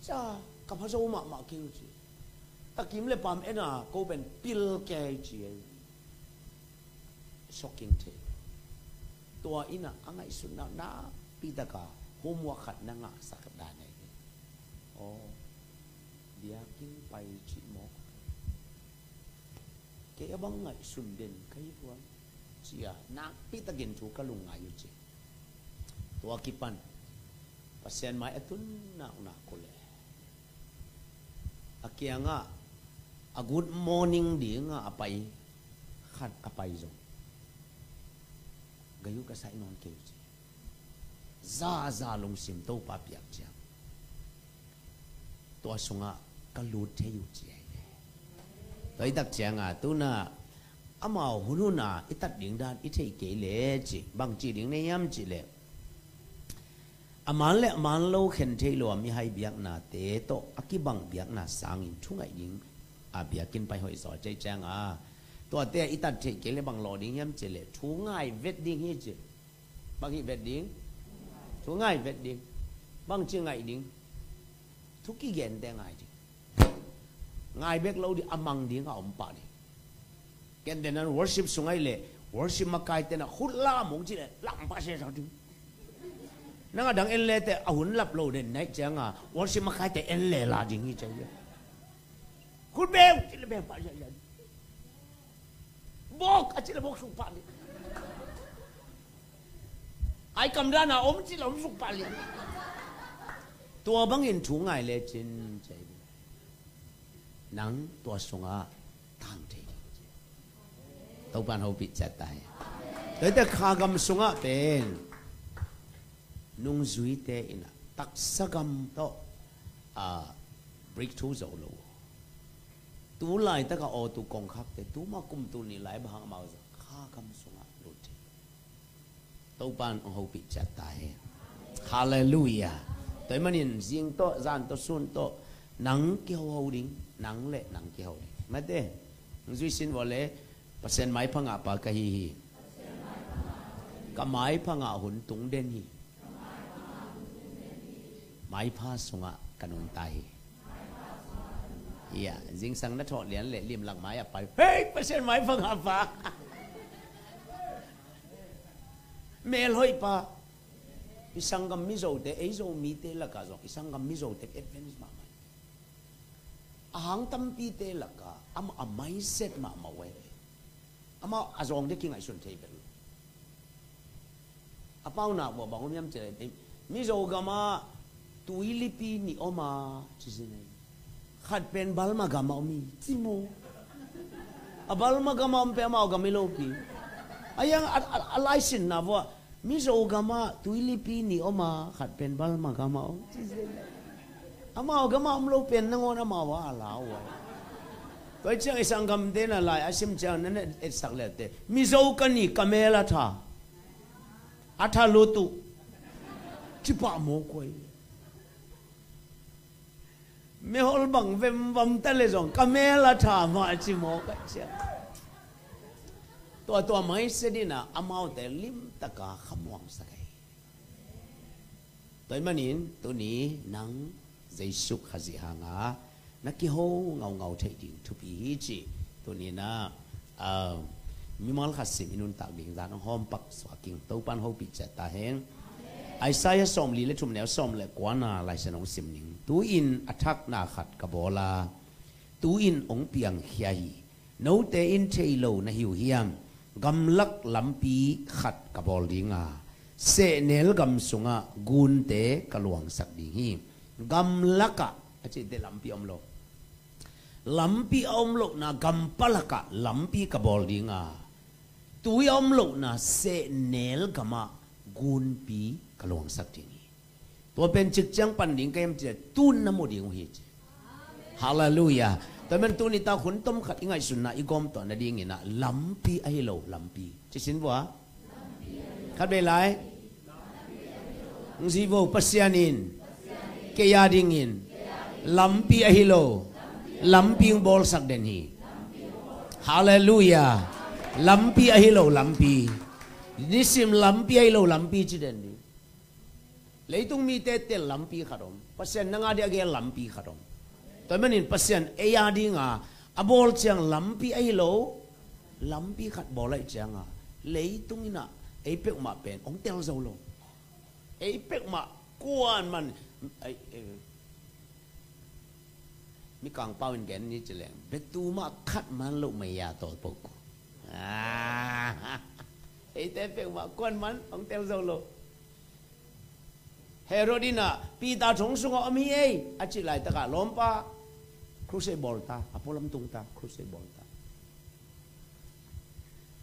Ca ka pha zo mahmah kei uh ci. Takim le pam ena ko pen pil kei ci ei. Shocking thei. Tua inah a ngaihsutna nakpi taka homework khat na ngahsak dan ahi. Aw, biakinn pai cih mawk. Kei a bang ngaihsun den ka hi puan cia nakpi takin thu ka lungngai uh ci. Tua kipan Pasian mai a tun naknak uh le a kiangah a good morning dingah a pai khat a pai zong gayuk a saih nawn kei uh ci. Zaza lungsim Topa piak ciang tua sungah ka lut thei uh ci ahi. Tua i tak cianga tuna amau hunhuna i tat ding dan i thei kei le ci bang ci ding nei hiam ci le a man le a man lo khen thei lo a mihai biaknate tawh a kibang biakna sangin thu ngaih ding a biakinn pai hoih zaw cei cianga tuate a i tat theih kei le bang lawh ding hiam ci le thu ngai vet ding hi ci. Bang hi vet ding? Thu ngai vet ding. Bang ci ngaih ding? Thu kigente ngai ding. Ngai bek lo ding, a mang ding a om pah ding. Ken den an worship sung ai le, worship makai ten a khut lam hong ci le, lam pah sia sa ding. Nang a dang en le te a hun lap lo den nai ciang a, worship makai te en le la ding hi ciang. Khut beng ci le beng pah sia sia ding. Bok a ci le bok suk pah ding. Ai kam dan a om ci le om suk pah ding. Tua bangin thu ngai le cin ciang. Nang tua sungah tang thei ding ci. Topan hopih ciat ta hi. Tuate kha gam sungah pen nungzuite in a taksa gam tawh, a, breakthrough zo lo. Tu laitak a aw tu kongkhakte, tu ma kum tu ni lai bang hang amau zong kha gam sungah lut hi. Topan hong hopih ciat ta hi. Halleluiah. Tua ahih manin zing tawh, zan tawh, sun tawh, nang kiho ho ding, nang le nang kiho ding. Mate, nang zui sin vawh le, Pasian maipha ngah pa ka hi hi. Ka maipha ngah hun tung den hi. Maipha sungah ka nungta hi. Ia, zingsang na thawh lian le limlak mai a pai. Hei, Pasian maipha ngah pa. Melhoih pa. I sanggam Mizote, ei Zomite lakah zong, i sanggam Mizote advance mahmah. A hang tampite lakah, amah a mindset mahmah uh e. Amah a zawng dek kingaihsun thei bek lo. A paunak vua bang om hiam cih leh, Mizo gamah tuilipi nih om a, ci zen ei. Khat pen Burma gamah om hi, ci maw. A Burma gamah om pen amau gam hi lopi. A yang a, a, a laisinna vua, Mizo gamah tuilipi nih om a, khat pen Burma gamah om, ci zen ei. Amau gamah om lo pen nangawn amau a a lau a. Tua ciang i sanggamte na lai a sim ciang na na etsak leh te, Mizo ka ni, ka mel a tha. A tha lut uh. Ci pah maw kuai. Mehol bang vemvam ta le zong ka mel a tha mah ci maw ka ciang. Tua tua mindset in a amaute limtaka khamuangsak ei. Tua ahih manin tuni nang Jesu Khazih hanga na kiho ngaungau theih ding thupi hi cih tuni na, ah, mimal khat sim i nuntak ding zan hong hawmpak suak ing. Topan hopih ciat ta hen. Isaiah sawmli le thum neu sawm le kuana Laisiangtho hong sim ning. Tu-in a thakna khat ka bawl a, tu-in hong piangkhia hi. Note in thei lo na hi uh hiam? Gamlak lampi khat ka bawl ding a, sehnel gam sungah gunte ka luangsak ding hi. Gamlakah a cihte lampi om lo. Lampi a om lohna gampalakah lampi ka bawl ding a, tui a om lohna sehnel gamah gunpi ka luangsak ding hi. Tua pen cik ciang pan ding ka hiam cih leh tun na mu ding uh hi ci. Halleluiah. Tua ahih manin tuni tak hun tom khat i ngaihsunna i gawmtuah nadingin ah lampi ahi lo lampi. Ci sin vua. Khat vei lai. Hong ci vo, Pasian in kei a dingin lampi ahi lo lampi hong bawlsak den hi. Halleluiah. Lampi ahi lo lampi. Nisim lampi ahi lo lampi ci den ding. Leitung mite tel lampi khat om. Pasian nang a ding a geel lampi khat om. Tua ahih manin Pasian ei a dinga a bawl ciang lampi ahi lo lampi khat bawl ahih cianga leitung in ah ei peuhmah pen hong tel zo lo. Ei peuhmah kuaman, ei, ei, Mikang pau in gen ni ci leng, betu mah khat man loh maya tawlpo ko. Ah, eite peuhmah kuaman hong tel zo lo. Herod in ah Peter thong sungah om hi ei a cih laitakah lawmpa, crusade bawl ta, a pualam tung ta, crusade bawl ta.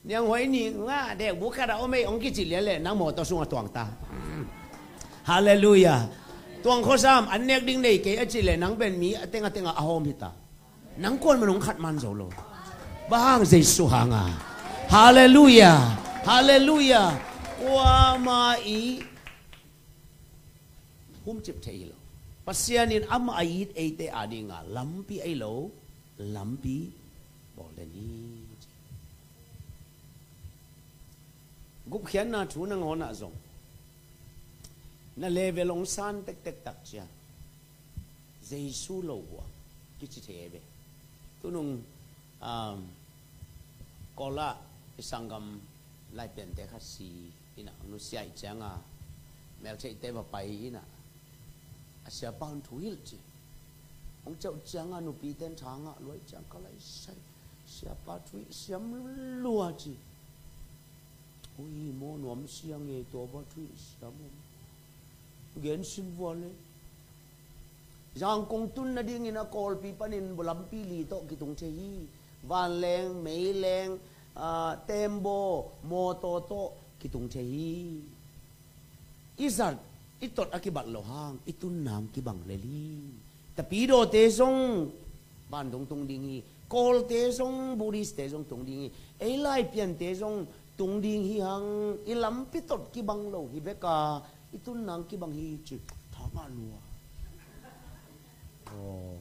Niang huai ni ngah dek bu khat a om ei hong kici lian leh nang mawtaw sungah tuang ta. Halleluiah. Tuang khuasam an nek ding nei kei a cih leh nang pen mi a teng a tengah a hawm hi ta. Nang kuaman hong khat man zo lo. Bang hang? Jesu hanga. Halleluiah. Halleluiah. Kuama i humcip thei hi lo. Pasian in amah a it eite a dinga lampi ahi lo lampi bawl den hi. Gupkhiatna thu nangawn ah zong na level hong san tektek tak ciang Jesu lo uh a kici thei ei ve. Tunung, um, Kawl ah i sanggam laipiante khat si in ah, nusia ih ciang a, meltheihte va pai in ah, a siapa hong thuhilh ci. Hong ciah ciang a, nupite in tha ngah lua ih ciang, ka laisai, siapa thuhilh siam lua ci. Ui, maw nuam sia nge, tua va thuhilh siam om. Gen sin vua le. Zangkong tun nadingin a Kawlpi panin lampi li tawh kitung thei hi. Vanleng, Meileng, ah, Tembaw, Mawtaw tawh kitung thei hi. I zat, i tot a kibat loh hang, i tun nang kibang lel hi. Tapidawte zong vantung tung ding hi. Kawlte zong, Buddhistte zong tung ding hi. Ei laipiante zong tung ding hi hang, i lampi tot kibang lo hi bek a, i tun nang kibang hi ci. Tha ngah lua. Aw,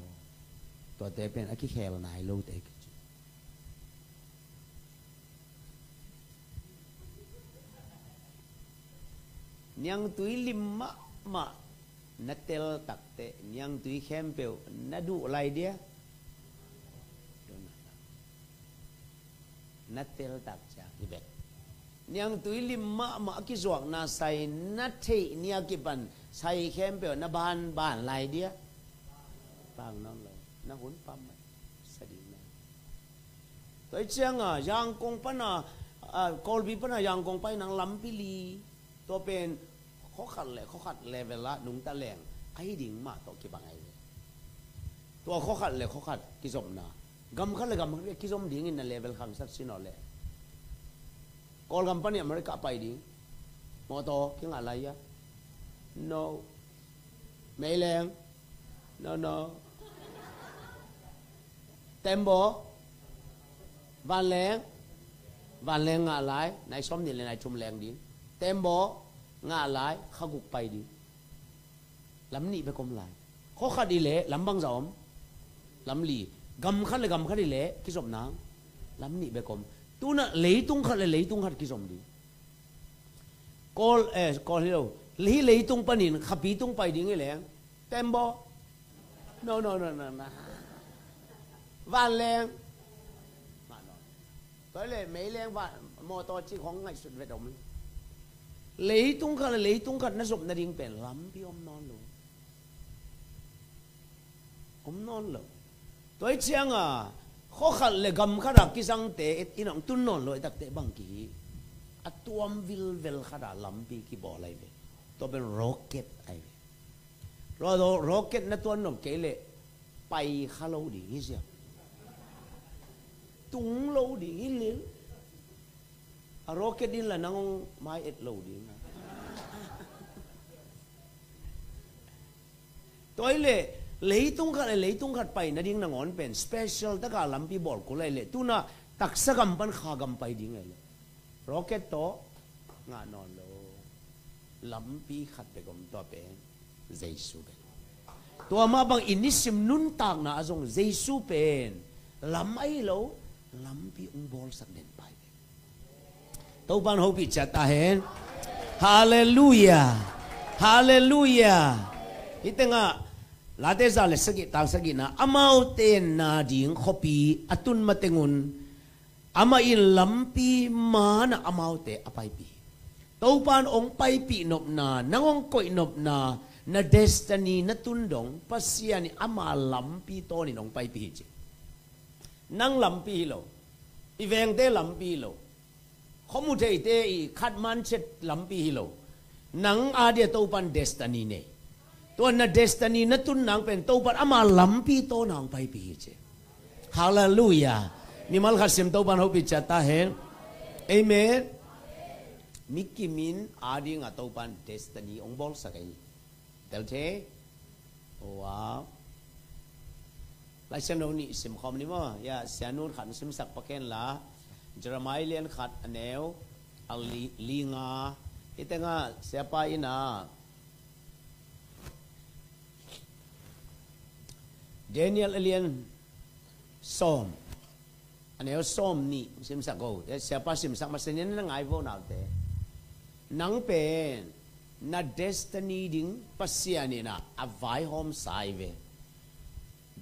tuate pen a kikhel nai lote kici. Niangtui lim mahmah na tel takteh, niangtui khempeuh na duh lai dia? Na tel tak ciang hi bek. Niangtui lim mahmah a kizuakna sai na theih ni a kipan sai khempeuh na ban ban lai dia? Pang nawn lo, na hun pam mah sa ding na. Tua ih ciang a, Zangkong pan a, a, Kawlpi pan a Zangkong pai nang lampi li. Tua pen khuakhat le khuakhat level ah nungta leng ahi ding mah tawh kibang ahi ve. Tua khuakhat le khuakhat kizopna, gam khat le gam khat kizom dingin na level khangsak sin aw le. Kawlgam panin America pai ding. Mawtaw kingah lai a? No. Meileng? No, no. Tembaw? Vanleng? Vanleng ngah lai, nai sawm nih le nai thum leng ding. Tembaw ngah lai, kha guk pai ding. Lam nih bek om lai. Khuakhat i leh lam bangzah om? Lam li. Gam khat le gam khat i leh kizop nang lam nih bek om. Tunah leitung khat le leitung khat kizom ding. Kawl, eh, Kawl hi lo. Hih leitung panin khapi tung pai ding hi leng. Tembaw? No, no, no, no, no. Vanleng? Tua le Meileng, Mawtaw cih khong ngaihsut vet om. Leitung khat le leitung khat na zop nading pen lampi om nawn lo. Om nawn lo. Tua ih ciang a, khuakhat le gam khat a kizangte in hong tun nawn lo i takte bang kihi? A tuam vilvel khat a lampi kibawl ahi ve. Tua pen rocket ahi ve. Ro-, ro-, rocket na tuan nop kei leh pai kha lo ding hi sia. Tung lo ding hi lel. A rocket in la nang hong mai et lo ding a. Tua ih leh leitung khat le leitung khat pai nading nangawn pen special taka lampi bawl kul ahi leh, tunah taksa gam pan kha gam pai ding ahi leh, rocket tawh ngah nawn lo. Lampi khat bek om, tua pen Jesu bek. Tua mah bang i nisim nuntakna ah zong Jesu pen lam ahi lo, lampi hong bawlsak den pai bek. Topa'n hopih ciat ta hen. Halleluia. Halleluia. Hih tengah Late za le sagih, tang sagihna, amaute na ding khuapi a tun matengun amah in lampi man ah amaute a paipih hi. Topa'n hong paipih nopna, nang hong koih nopna, na destiny na tun dong Pasian in ama lampi tawnin hong paipih hi ci. Nang lampi hi lo. I vengte lampi hi lo. Khuamu theite i khat man chet lampi hi lo. Nang a dia Topa'n destiny nei. Tua na destiny na tun nang pen Topa'n ama lampi tawnin hong paipih hi ci. Halleluia. Mimal khat sim, Topa'n hopih ciat ta hen. Amen. Mi kim in a dingah Topa'n destiny hong bawlsak ahi. Tel thei? Wow. Laisiangtho nih simkhawm ni maw? Ya, Sia Nun khat simsak pak hen la. Jeremiah lian khat a neu a li, li nga. Hih tengah Siapa in a Daniel a lian sawm a neu sawm nih simsak o. Eh, Siapa simsak masa ni na ngai vo, naute. Nang pen na destiny ding Pasian in a, a vaihawmsa ahi ve.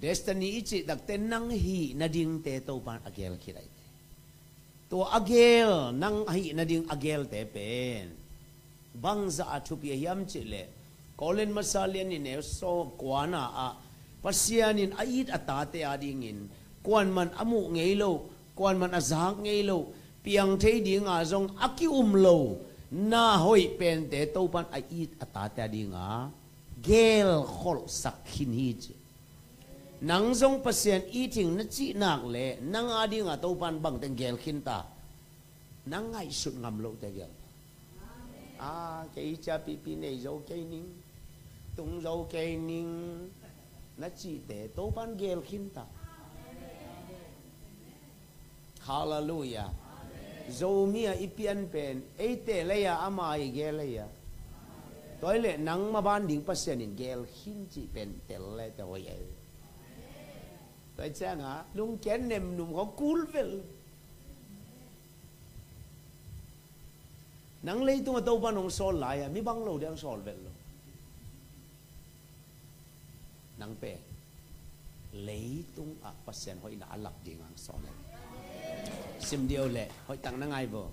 Destiny i cih takte nang hih nadingte Topan a gel khit ahi. Tua a gel, nang hih nading a gelte pen bangzah a thupi a hiam cih leh, Korin masa lian nih neu sawm kuana ah Pasian in a it a tate adingin kuaman a muh ngei lo, kuaman a zak ngei lo, piang thei dinga zong a ki-um lo na hoih pente Topan a it a tate adinga gelkholhsak khin hi ci. Nang zong Pasian it hing na cih nak leh nang adinga Topan bangteng gel khin ta. Nang ngaihsut ngam lote gel ta. A, kei ciapihpih nei zo kei ning, tung zo kei ning na cihte Topan gel khin ta. Halleluiah. Zomi a i pian pen eite lei-a ama i gel lei-a. Tua hi leh nang maban ding Pasian in gel khin cih pen tel le te hoih ei. Tua hi cianga lungkiat nemnum khaw kul vel. Nang leitungah Topan hong sawl lai-a mi bang lo ding hong sawl vel lo. Nang pen leitungah Pasian hoihna a lak ding hong sawl lai. Sim dih o leh hoihtak na ngai vo.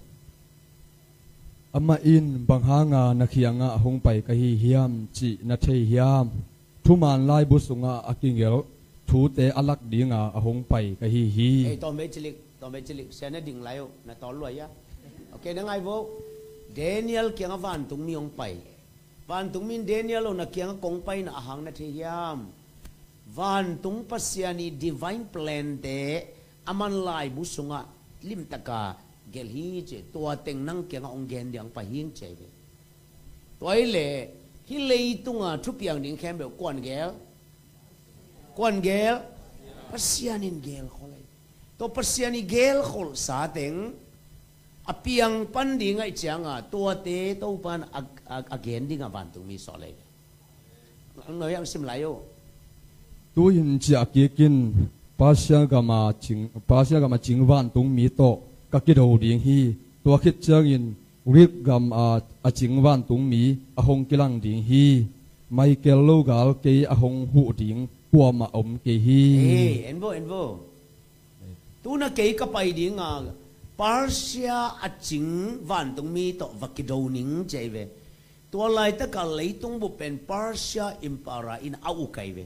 Amah in bang hanga na kiangah hong pai ka hi hiam cih na thei hiam? Thuman laibu sungah a kigelh thute a lak dinga a hong pai ka hi hi. Ei, tawm vei cilik, tawm vei cilik, sia na ding lai uh, na tawl luai a. Ok, na ngai vo. Daniel kiangah vantungmi hong pai. Vantungmi in Daniel aw, na kiangah kong paina a hang na thei hiam? Vantung Pasian i divine plante a man laibu sungah limtaka gelh hi ci, tua teng nang kiangah hong gen ding hong pai hing ci ahi ve. Tua hi leh hih leitunga thupiang ding khempeuh kuan gel? Kuan gel? Pasian in gelkhol ahi. Tua Pasian i gelkholhsa teng a piang pan ding ahih cianga tuate Topan a, a, a gen dinga vantungmi sawl ahi. Ang noi ang sim lai uh. Tu-in ciah kik in, Persia gama cing, Persia gama cing vantungmi tawh ka kido ding hi. Tua khit ciangin Greek gam a, a cing vantungmi a hong kilang ding hi. Michael lo gal kei a hong huh ding kuamah om kei hi. Ei, en vo, en vo. Tuna kei ka pai dinga Persia a cing vantungmi tawh va kido ning ci ahi ve. Tua laitaka leitung bup pen Persia Empire in a uk ahi ve.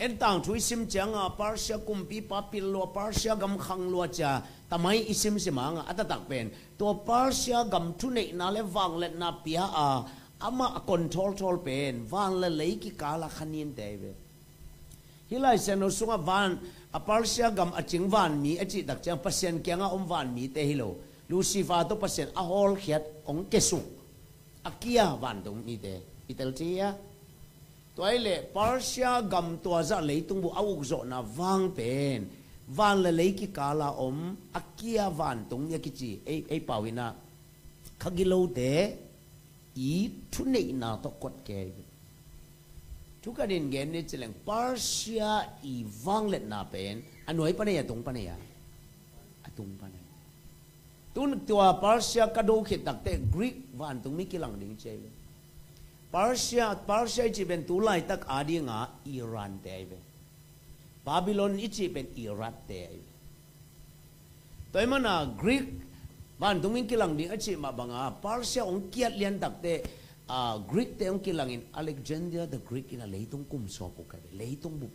En tangthu i sim cianga Persia kumpipa pil lua, Persia gam khang lua cia tamai i simsim anga a taktak pen tua Persia gam thuneihna le vangliatna pia a, amah a control thawl pen van le lei kikala kha ninte ahi ve. Hih Lai Siangtho sungah van, a Persia gam a cing vanmi a cih tak ciang Pasian kiangah om vanmite hi lo. Lucifer tawh Pasian a hawlkhiat hong kesuk a kia vantungmite i tel thei a. Tua hi leh Persia gam tua zah leitung bup a ukzawhna vang pen van le lei kikala om a kia vantungmi a kici ei, ei pau inah kha gilote i thuneihna tawh kuat kei. Thukanin gen ni cileng Persia i vangliatna pen a nuai panei a tung panei a, a tung panei. Tun tua Persia ka do khit takte Greek vantungmi kilang ding ci ahi ve. Persia, Persia i cih pen tu laitak adinga Iran te ahi ve. Babylon i cih pen Iraq te ahi ve. Tua hi mana Greek vantungmi kilang ding a cih mah banga Persia hong kiat lian takte, a, Greek te hong kilangin Alexander the Greek in a leitung kum suak uh ka ve, leitung bup.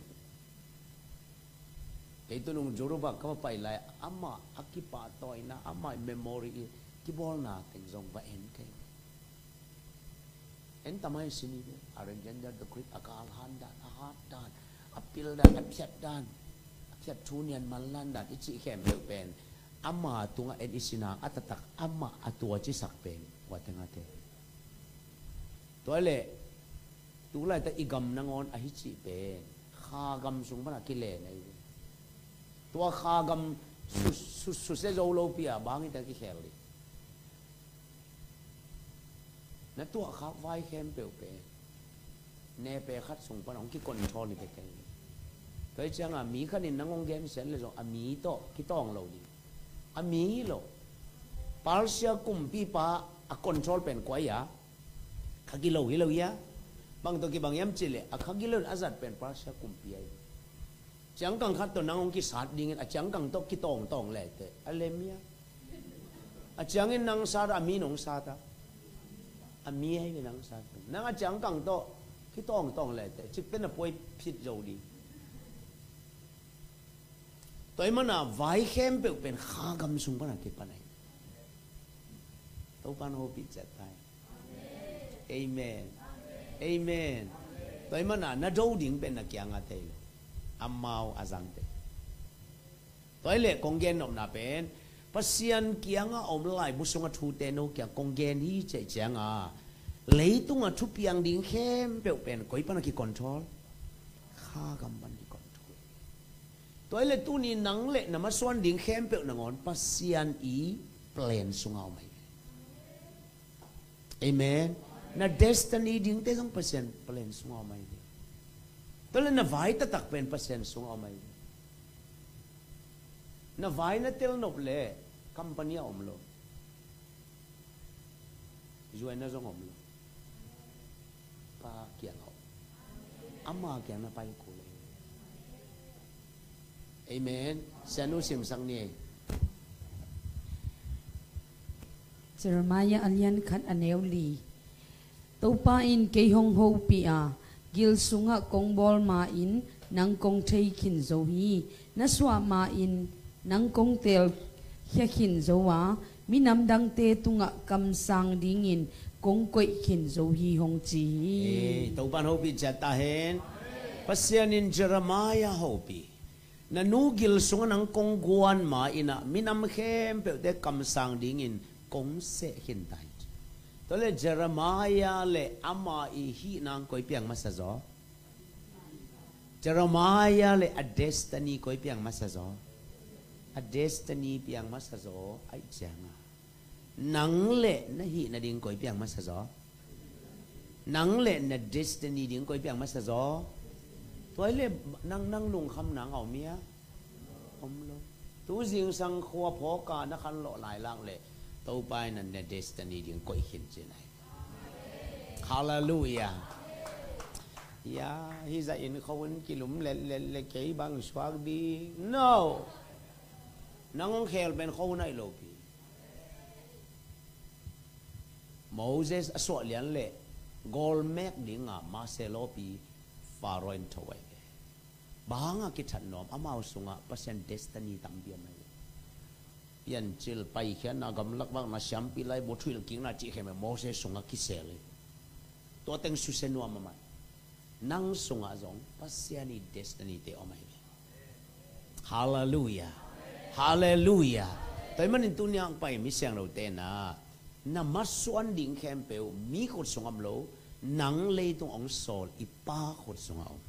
Kei tunung Joroba ka va pai lai amah a kipahtawina, amah memory i kibawlna teng zong va en kei. En tamai sini ve, Alexander the Greek a galhan dan, a hat dan, a pil dan, a phiat dan, a phiat thu nian manlan dan i cih khempeuh pen ama tungah en i sina a taktak amah a tua cisak pen ua tengate. Tua leh tu laita i gam nangawn ahi cih pen kha gam sung pana kilen ahi ve. Tua kha gam su, su, susia zo lopi a bang i ta kikhel dih. Na tuahkhak vai khempeuh pen nepe khat sung pana hong kicontrol hi pekei. Tua hi cianga mi khatin nang hong gensian le zong a mi tawh kitawng lo ding. A mi hi lo. Persia kumpipa a control pen kua hi a? Kha gilo hi lo hi a? Bang tawh kibang hiam cih leh a kha gilo in a zat pen Persia kumpi ahi. Ciangkang khat tawh nang hong kisat dingin a ciangkang tawh kitawngtawng le teh a lem hia? A ciangin nang sat a, a mi in hong sat a, a mi ahi ve nang sat pen. Nang a ciangkang tawh kitawngtawng le teh cik pen a puai phit zo ding. Tua ahih manin vai khempeuh pen kha gam sung pan a kipan ahi. Topa'n hopih ciat ta hen. Amen. Amen. Tua ahih manin na do ding pen na kiangah thei lo, amau a zangte. Tua ahih leh kong gen nopna pen Pasian kiangah a om laibu sungah thute no kiang kong gen hi cih ciangah leitungah thupiang ding khempeuh pen koi pan a kicontrol? Kha gam pan kicontrol. Tua ahih leh tuni nang le na masuan ding khempeuh nangawn Pasian i plan sungah om ahi. Amen. Na destiny dingte zong Pasian plan sungah om ahi. Tua leh na vai taktak pen Pasian sungah om ahi. Na vai na tel nop leh company ah om lo, zuai na zong om lo. Pa kiangah om. Ama kiang na pai kul ahi. Amen. Sianu simsak ni. Jeremiah a lian khat a neu li. Topa in kei hong hopih a, gil sungah kong bawl ma-in nang kong thei khin zo hi. Na suah ma-in nang kong telkhia khin zo a, minam dangte tungah kamsang dingin kong koih khin zo hi hong ci hi. Ei, Topa'n hopih ciat ta hen. Pasian in Jeremiah hopih. Na nu gil sungah nang kong guan ma-in ah minam khempeuhte kamsang dingin kong seh khin ta hi. Tua leh Jeremiah le ama i hih nang koi piang masa zaw? Jeremiah le a destiny koi piang masa zaw? A destiny piang masa zaw ahih ciangah nang le na hih nading koi piang masa zaw? Nang le na destiny ding koi piang masa zaw? Tua ahih leh nang, nang lungkham nang a om hia? Om lo. Tu zingsang khua phawk a na khanlawh lai lak leh Topa in na destiny ding koih khin ci na hi. Halleluiah. Ia, hih zah in khuahun kilum letlet le kei bang suak ding? No. Nang hong khel pen khuahun ahi lopi. Moses a suah lian leh gawlmek dinga Mose lawpi Pharaoh in tho ahi ve. Bang hanga kithat nuam? Amau sungah Pasian destiny tampi om ahi ve. Piancil, paikhiatna, gamlak vakna, siampi laibu, thuhilhkikna cih khempeuh Moses sungah kisel hi. Tua teng susia nuam amah. Nang sungah zong Pasian i destiny te om ahi ve. Halleluiah. Halleluiah. Tua ahih manin tuni a hong pai mi siangthote na, na masuan ding khempeuh mi khut sungah om lo, nang leitung hong sawl i Pa khut sungah om.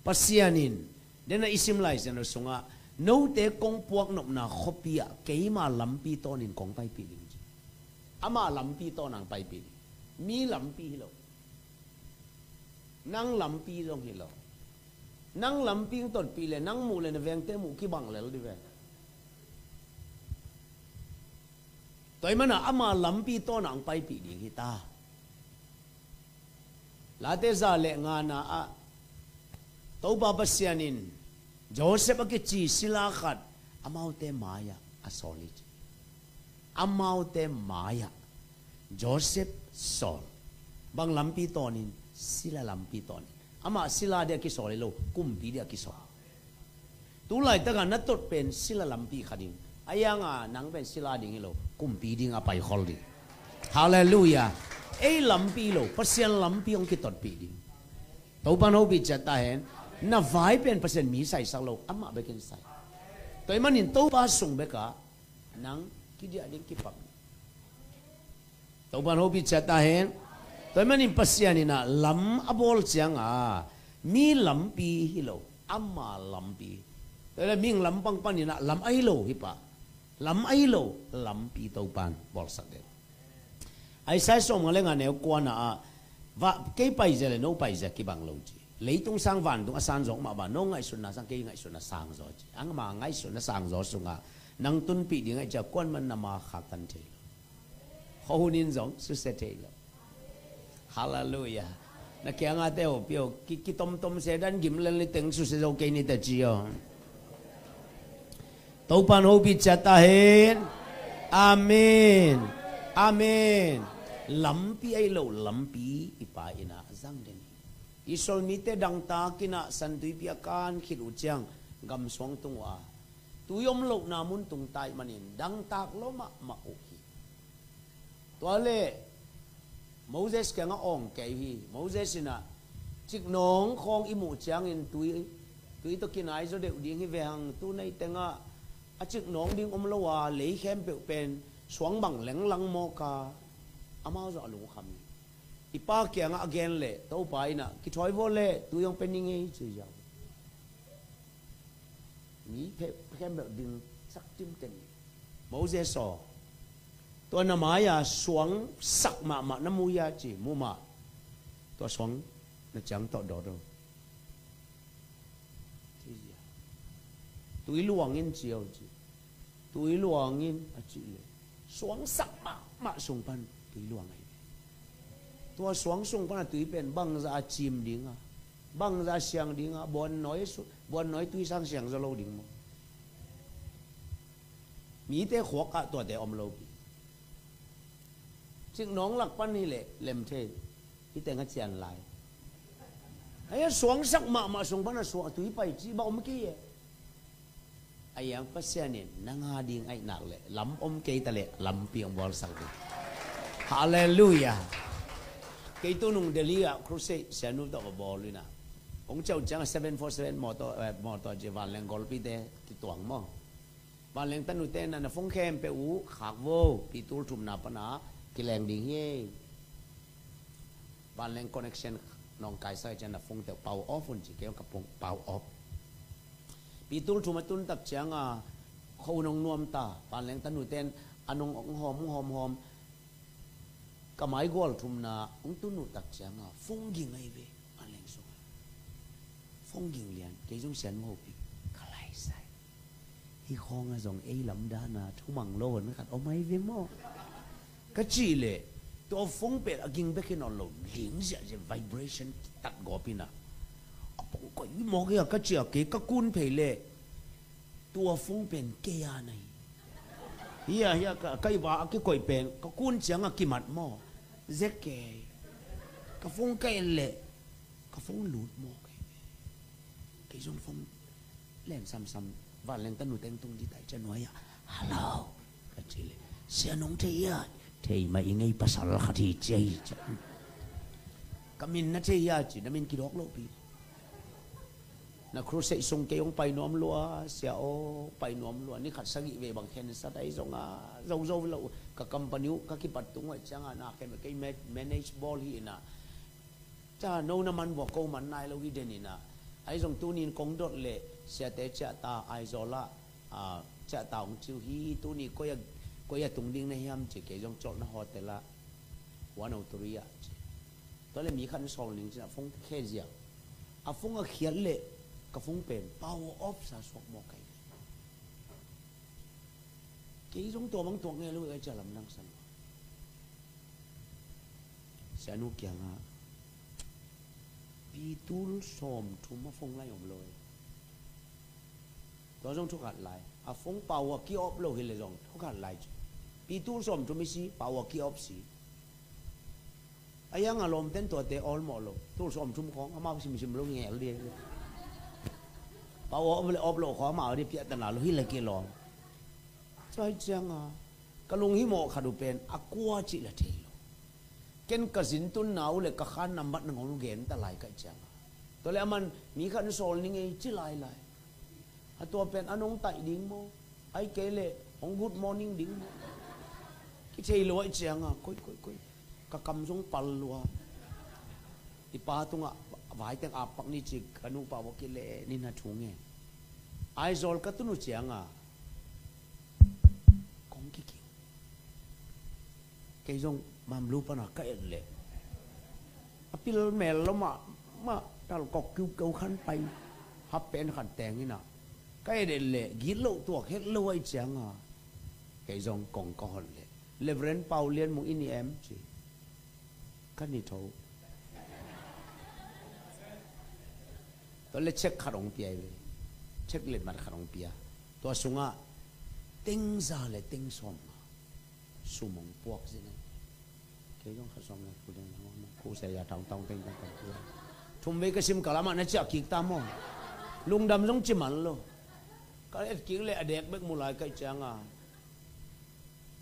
Pasian in den a i sim lai siangtho sungah note kong puak nopna khuapi ah keima lampi tawnin kong paipih ding ci. Ama lampi tawn ang paipih ding. Mi lampi hi lo. Nang lampi zong hi lo. Nang lampi ang totpih le nang muh le na vengte muh kibang lel di ve. Tua ahih manin ama lampi tawn ang paipih ding hi ta. Late za le ngana ah Topa Pasian in Joseph a kici sila khat amaute mai-ah a sawl hi ci. Amaute mai-ah Joseph sawl. Bang lampi tawnin? Sila lampi tawnin. Amah sila dia kisawl hi lo, kumpi dia kisawl. Tu laitakah na tot pen sila lampi kha ding. A hianga nang pen sila ding hi lo, kumpi dinga paikhol ding. Halleluiah. Ei lampi hi lo, Pasian lampi hong kitotpih ding. Topa'n hopih ciat ta hen. Na vai pen Pasian mi saisak lo, amah bekin sai. Tua ahih manin Topa sung bekah nang kidiah ding kipam. Topa'n hopih ciat ta hen. Tua ahih manin Pasian in ah lam a bawl ciangah mi lampi hi lo, ama lampi. Tua leh mihing lampang panin ah lam ahi lo hi pah. Lam ahi lo lampi Topa'n bawlsak den. Isaiah sawmnga le nga neu kuana ah, va, kei paizia le no paizia kibang lo ci. Leitung sang vantung a san zawk mah bang, no ngaihsutna sang kei ngaihsutna sang zaw ci. Ama ngaihsutna sang zaw sungah nang tunpih ding ahih ciang kuaman na ma khaktan thei lo. Khuahun in zong susia thei lo. Halleluiah. Na kiangah te hopih o, ki, kitomtom se dan gim lel ni teng suse zo kei ni ta ci o. Topan hopih ciat ta hen. Amen. Amen. Lampi ahi lo, lampi i Pa in a zang den hi. Israel mite dangtak in a San Tuipi a kan khit uh ciang gamsuang tung uh a, tui om lohna mun tung ta ahih manin dangtak lua mahmah uh hi. Tua le Moses kiangah awng kei hi. Moses in a, ciknawng khawng i muh ciangin tui, tui tawh kinai zaw deuh ding hi ve hang, tu nei tengah a ciknawng ding om lo a, lei khempeuh pen suang bang lenglang mawk a, amau zong a lungkham hi. I pa kiangah a gen leh Topa in a, kithawi vua le tui hong pia ning ei, ci ziau. Mi phe-, khempeuh ding sak cimten hi. Moses aw, tua na mai-a suang sak mahmah na mu hia, ci. Mu mah. Tua suang na ciang tawh dawt o, ci ziau. Tui luang in, ci o, ci. Tui luang in, a cih leh suang sak mahmah sung pan tui luang ahi. Tua suang sung pan a tui pen bangzah a cim ding a, bangzah a siang ding a, buannawi su-, buannawi tui sang siang zaw lo ding maw? Mite khuak ah tuate om lo pi. Ciknawng lak pan hi leh lem thei. Hih teng a cian lai. Ahi a suang sak mahmah sung pan a suang a tui pai cih bang om kei e. Ahi hang Pasian in nang a ding ahih nak leh lam om kei ta leh lampi hong bawlsak ding. Halleluiah. Kei tu nung Delhi ah crusade sianu tawh ka bawl in a, hong ciah uh ciang a seven four seven mawtaw, eh, mawtaw ci, vanleng golpite kituang maw. Vanleng tanute in a, na phone khempeuh uh khak vo, pi tul thumna pan a kileng ding hi. Vanleng connection nong kaisak ciang na phone te uh power off un, ci. Kei hong ka phone power off. Pi tul thum a tun tak ciang a, khuahun hong nuam ta. Vanleng tanute in a nong hong hawm, hong hawm, hawm. Ka maigual thumna hong tun uh tak ciang a, phone ging ahi ve. Vanleng sung a phone ging lian, kei zong sianu hopih, ka laisai. Hih khawng ah zong ei lamdang a thumang lo hon khat om ahi ve maw, ka cih leh, tua phone pen a ging bek hi nawn lo, ling ziahziah, vibration tat gawp in a, a phone koih mawk hi a, ka cih a, kei ka kun phei leh tua phone pen kei a na hi. Hi a, hi a, ka, ka i va a kikoih pen ka kun ciang a kimat maw, zek kei. Ka phone ka et leh ka phone lut mawk hi. Kei zong phone len samsam, vanleng tanu teng tung dih tai ciang nuai ah, "Hello," ka cih leh, "Sia nong thei hia?" "Thei mah ing ei, pasal khat hi," ci a hi. "Ka min na thei hia?" ci. "Na min kidawk lohpi." Na crusade sung kei hong pai nuam lua, sia aw, pai nuam lua. Ni khat sagih vei bang khensat ahi zong a, zozo lo. Ka company uh ka kipat tung uh ahih ciang a, na khem kei ma-, manage bawl hi in a. Ca no na man vua, ko man nai lo hi den in a. Ahi zong tuni in kong dot leh siate ciah ta, Aizawl ah, a, ciah ta hong ci uh hi. Tuni koi a, koi a tung ding na hiam, ci. Kei zong colhna hotel ah, one oh three ah, ci. Tua leh mi khat in sawl ning ci in a phone khe ziau. A phone a khiat leh ka phone pen power off sa suak mawk ahi. Kei zong tua bang tuak ngei lo, ka cih a lamdang sa lo. Sianu kiangah, "Pi tul sawmthum a phone lai om lo e." Tua zong thukhat lai. A phone power ki-off lo hi leh zong thukhat lai ci. "Pi tul sawmthum hi si, power ki-off si." Ahi hang a lawmten tuate awlmawh lo. Tul sawmthum khawng amau simsim lo ngel dih. Power off leh off lo khawng amau dih piahtana lo hi leh kilawm. Tua hi ciang a, ka lunghimawh khat uh pen a kua cih leh thei lo. Ken ka zin tunna uh leh ka khan nambat nangawn uh gen ta lai ka hih ciang a. Tua leh aman mi khat in sawl ning ei ci lailai. A tua pen a nong taih ding maw, ahih kei leh hong good morning ding maw, kithei lo ahih ciang a, koih, koih, koih. Ka kam zong pal lua. I pa tungah, "Vaiteng ap pak ni," ci, ka nupa vua kileh ni na thu ngen. Aizawl ka tun uh ciang a, kong kikiu. Kei zong Mamlu pan a ka et leh, a pil mel lo mah, mah talkok kiukeu khan pai, happen khat teng in a, ka et et leh gitloh tuak het lo ahih ciang a, kei zong kong ka hon leh, "Reverend Pau Lian Mung i ni em?" ci. "Ka ni tho." Tua le check khat hong pia hi ve. Check letmat khat hong pia. Tua sungah tengza le tengsawm nga sum hong puak zen ahi. Kei zong khat sawm le kul ding, khu sia ya tawng tawng teng teng teng. Thum vei ka sim kal, amah na ciah kik ta maw? Lungdam zong ci man lo. Ka et kik le a dek bek mu lai ka hih cianga,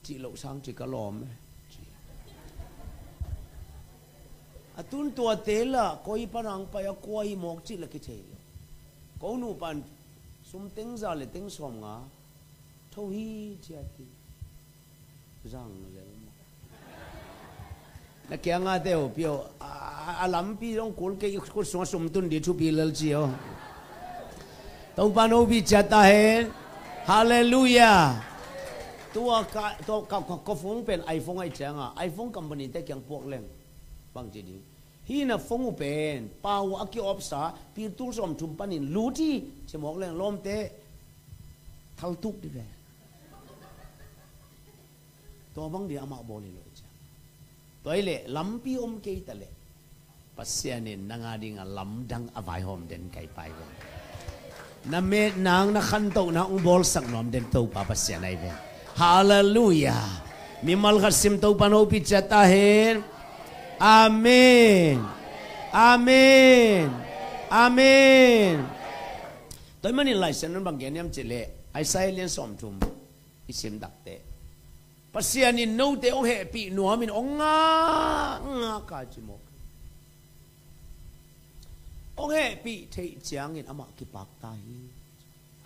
cih loh sang ci ka lawm e. A tun tuate lah koi pan hong pai a, kua hi mawk cih lah kithei lo. Ko nu pan sum tengza le tengsawm nga tho hi ci a, ci zang lel maw? Na kianga te uh pio, a, a, a lampi zong kul kei, i khut sungah sum tun di thupi lel ci aw. Topa no pi ciat ta hen. Halleluiah. Tua ka, tua ka, ka, ka phone pen iPhone ahi cianga, iPhone company te kiang puak leng bang ci ding? Hih na phone uh pen pau a ki-off sa, pi tul sawm thum panin lut hi ci mawk leng lawmte thaltuk di ve. Tua bang di amah bawl hi lo ciang. Tua hi leh lampi om kei ta leh Pasian in nang a dingah lamdang a vaihawm den kai pai ve. Na metna, na khantohna hong bawlsak nuam den Topa Pasian ahi ve. Halleluiah. Mimal khat sim Topa no pi ciat ta hen. Amen. Amen. Amen. Tua ahih manin Lai Siangtho in bang gen hiam cih leh Isaiah lian sawm thum i sim takteh, Pasian in note hong hehpih nuamin hong ngak ngak a ci mawk. Hong hehpih theih ciangin amah kipak ta hi.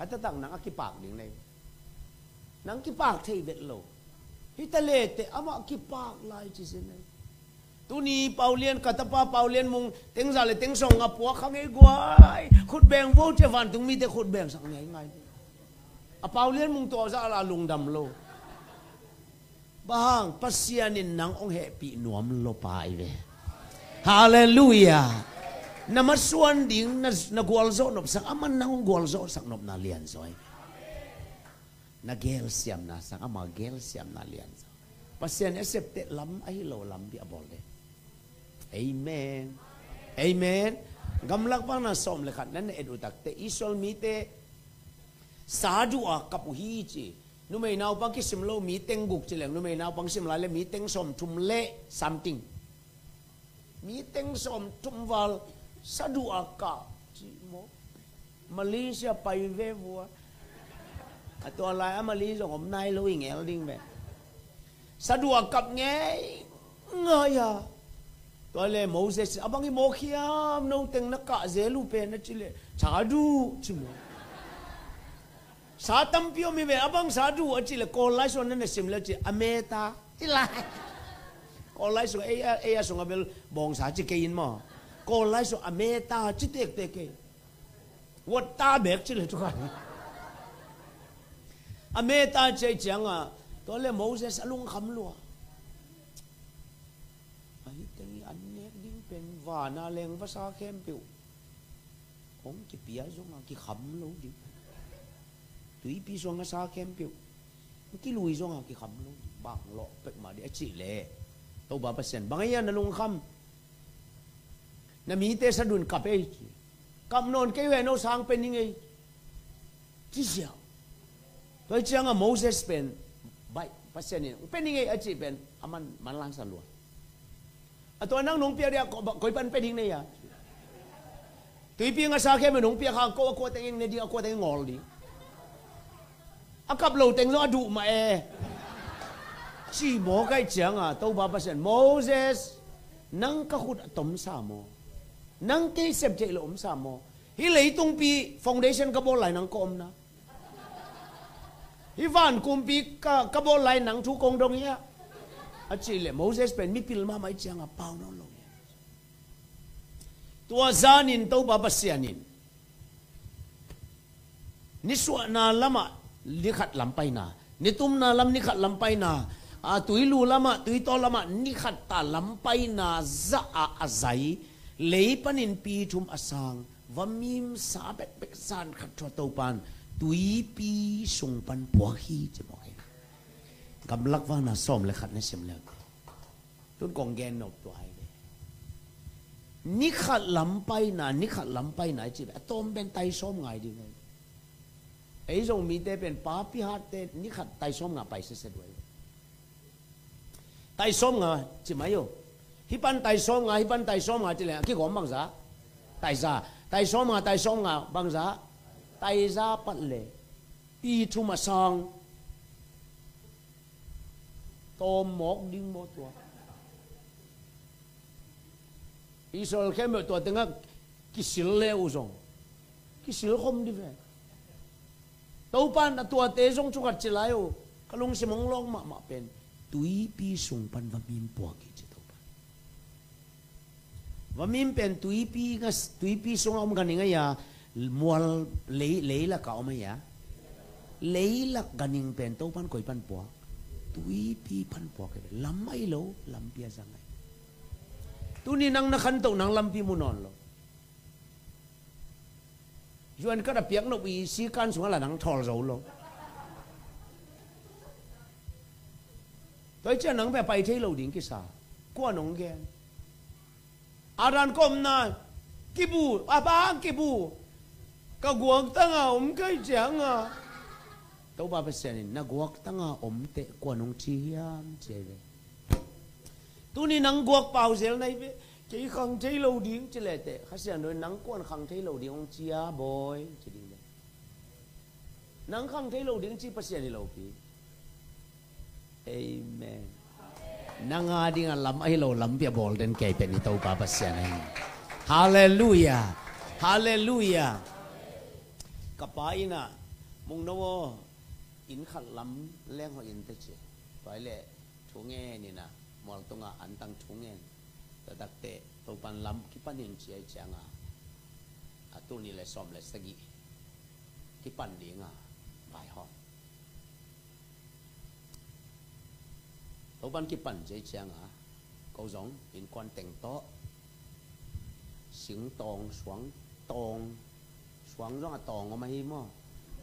A taktak nang a kipak ding nei. Nang kipak thei vet lo. Hi ta le teh amah kipak lai ci zen nei. Tuni Paulian, ka tapa Paulian Mung tengza le tengsawm nga puak kha ngei guai. Khutbeng vo ci a, vantung mite khutbengsak ngei ngai. A Paulian Mung tua zah la lungdam lo. Bang hang? Pasian in nang hong hehpih nuam lo pa ahi ve. Halleluiah. Na masuan ding, na, na gualzawh nopsak, aman nang hong gualzawhsak nopna lianzaw ahi ve. Na gelsiamna sang ama gelsiamna lianzaw. Pasian in a septeh lam ahi lo lampi a bawl de. Amen. Amen. Gamlak Vakna sawm le khat nan na et uh takteh Israel mite sa duh a kap uh hi ci. Numei naupang kisim lo mi teng guk ci leng, numei naupang sim lai le mi teng sawm thum le something. Mi teng sawm thum val sa duh a kap ci maw? Malaysia pai ve vua. A tua lai a Malay zong om nai lo, i ngel ding ve. Sa duh a kap ngei ngai a. Tua le Moses, a bang i mawk hiam, no teng na kah zel uh pen a ci le, sa duh ci maw? Sa tampi om hi ve, a bang sa duh a ci le, Kawl lai sung na na sim le ci, a meta ci lai. Kawl lai sung, ei a, ei a sung a bel bawngsa ci kei in maw? Kawl lai sung a meta ci tektek kei. Water bek ci le tu kha. A meta ci a cianga, tua le Moses a lungkham lua. A hi teng i an nek ding pen vana leng vasa khempeuh hong kipia zonga kikham lo ding. Tuipi sung a sa khempeuh hong kilui zonga kikham lo ding. Bang lawh pek mah ding a cih leh, Topa Pasian bang a hia na lungkham? Na mite sa duh in kap ei ci. Kap nawn kei ve, no sang pe ning ei ci ziau. Tua hi cianga Moses pen baih, Pasian in pe ning ei a cih pen a man, manlang sa lua. A tua nang nong piak dia, ko, koi pan pe ding nei a? Tuipi nga sa khe me nong piak hang ko a kua teng ing ne ding, a kua teng ing ngawl ding. A kap lo teng zong a duh mah e. Ci mawk a hi cianga Topa Pasian, Moses, nang ka khut a tomsa maw? Nang kei sep theih lo omsa maw? Hi leitungpi foundation ka bawl lai nang ka omna. Hi vankumpi ka, ka bawl lai nang thu kong dong hia? A cih leh Moses pen mipil mahmah hi cianga pau nawn lo hia? Tua zanin Topa Pasian in nisuahna lamah nikhat lampaina, nitumna lam nikhat lampaina, a, tuilu lamah, tuitawl lamah nikhat ta lampaina zah a, a zai, lei panin pi thum a sang, va mimsa bekbek zan khat thu a Topan tuipi sung pan puak hi ci mawk hi. Gamlak Vakna sawm le khat na sim le, tun kong gen nop tua hi ve. Ni khat lam paina, ni khat lam paina i cih pen a tawm pen taisawm ngai ding hi. Ei Zomite pen papi hatte ni khat taisawm nga pai sese duai. Taisawm nga ci mai uh. Hih pan taisawm nga, hih pan taisawm nga ci leng a kigawm bangza? Taiza. Taisawm nga, taisawm nga bangza? Taiza pat le pi thum a sang. Tawm mawk ding maw tua? Israel khempeuh tua tengah kisil le uh zong kisil khom dih ve. Topa in a tuate zong thu khat ci lai uh, ka lungsim hong lawng mahmah pen tuipi sung pan vamim puak hi ci Topa. Vamim pen tuipi nga, tuipi sungah om ganhing a, mual lei, leilak a om a, leilak ganhing pen Topa in koi pan puak? Tuipi pan puak hi ve. Lam ahi lo, lampi a zang ahi. Tuni nang na khantoh nang lampi mu nawn lo. Yuan kat a piak nop i sikan sungah la nang thawl zo lo. Tua hi ciah nang bia pai thei lo ding kisa. Kua nong gen? Adan ka omna kibu, a bang kibu. Ka guak tanga om kai cianga Topa Pasian in na guak tanga om teh kua nong ci hiam ci ahi ve. Tuni nang guak pau zel nai ve. Kei khang thei lo ding ci le teh Kha Siangtho in nang kuan khang thei lo ding hong ci a bawi ci ding le. Nang khang thei lo ding ci Pasian hi lo pi. Amen. Nang a dingah lam ahi lo lampi a bawl den kei pen i Topa Pasian ahi. Halleluia. Halleluia. Ka pa innah mungno aw, inn khat lam leng hawh in te ci. Tua hi leh thu ngen innah mual tungah antang thu ngen. Tua takteh Topan lam kipan in ci ahi cianga a tul nih le sawm le sagih kipan dinga vai hawh. Topan kipan ci ahi cianga ko zong innkuan teng tawh singtawng, suangtawng, suang zong a tawng om ahi maw?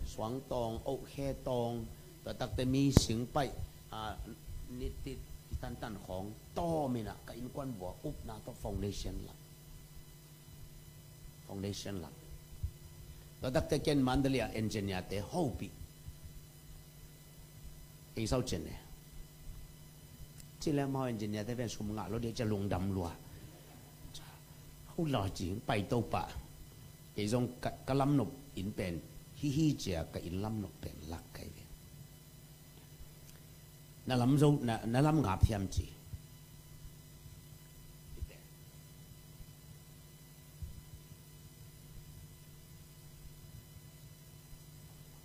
Suangtawng, ohkhe tawng, tua takte mi sing paih, a, nitit i tantan khawng tawm innah ka innkuan vua upna tawh foundation lam. Foundation lam. Tua takte ken Mandalay ah engineer te hopih. Ei sau cen ne. Ci le mau engineer te pen sum ngah lo dia cia lungdam lua. Hau la cing pai Topa. Kei zong ka, ka lamnop in pen hihi cia ka inn lamnop pen lak kai ve. Na lam zo, na, na lam ngap hiam ci.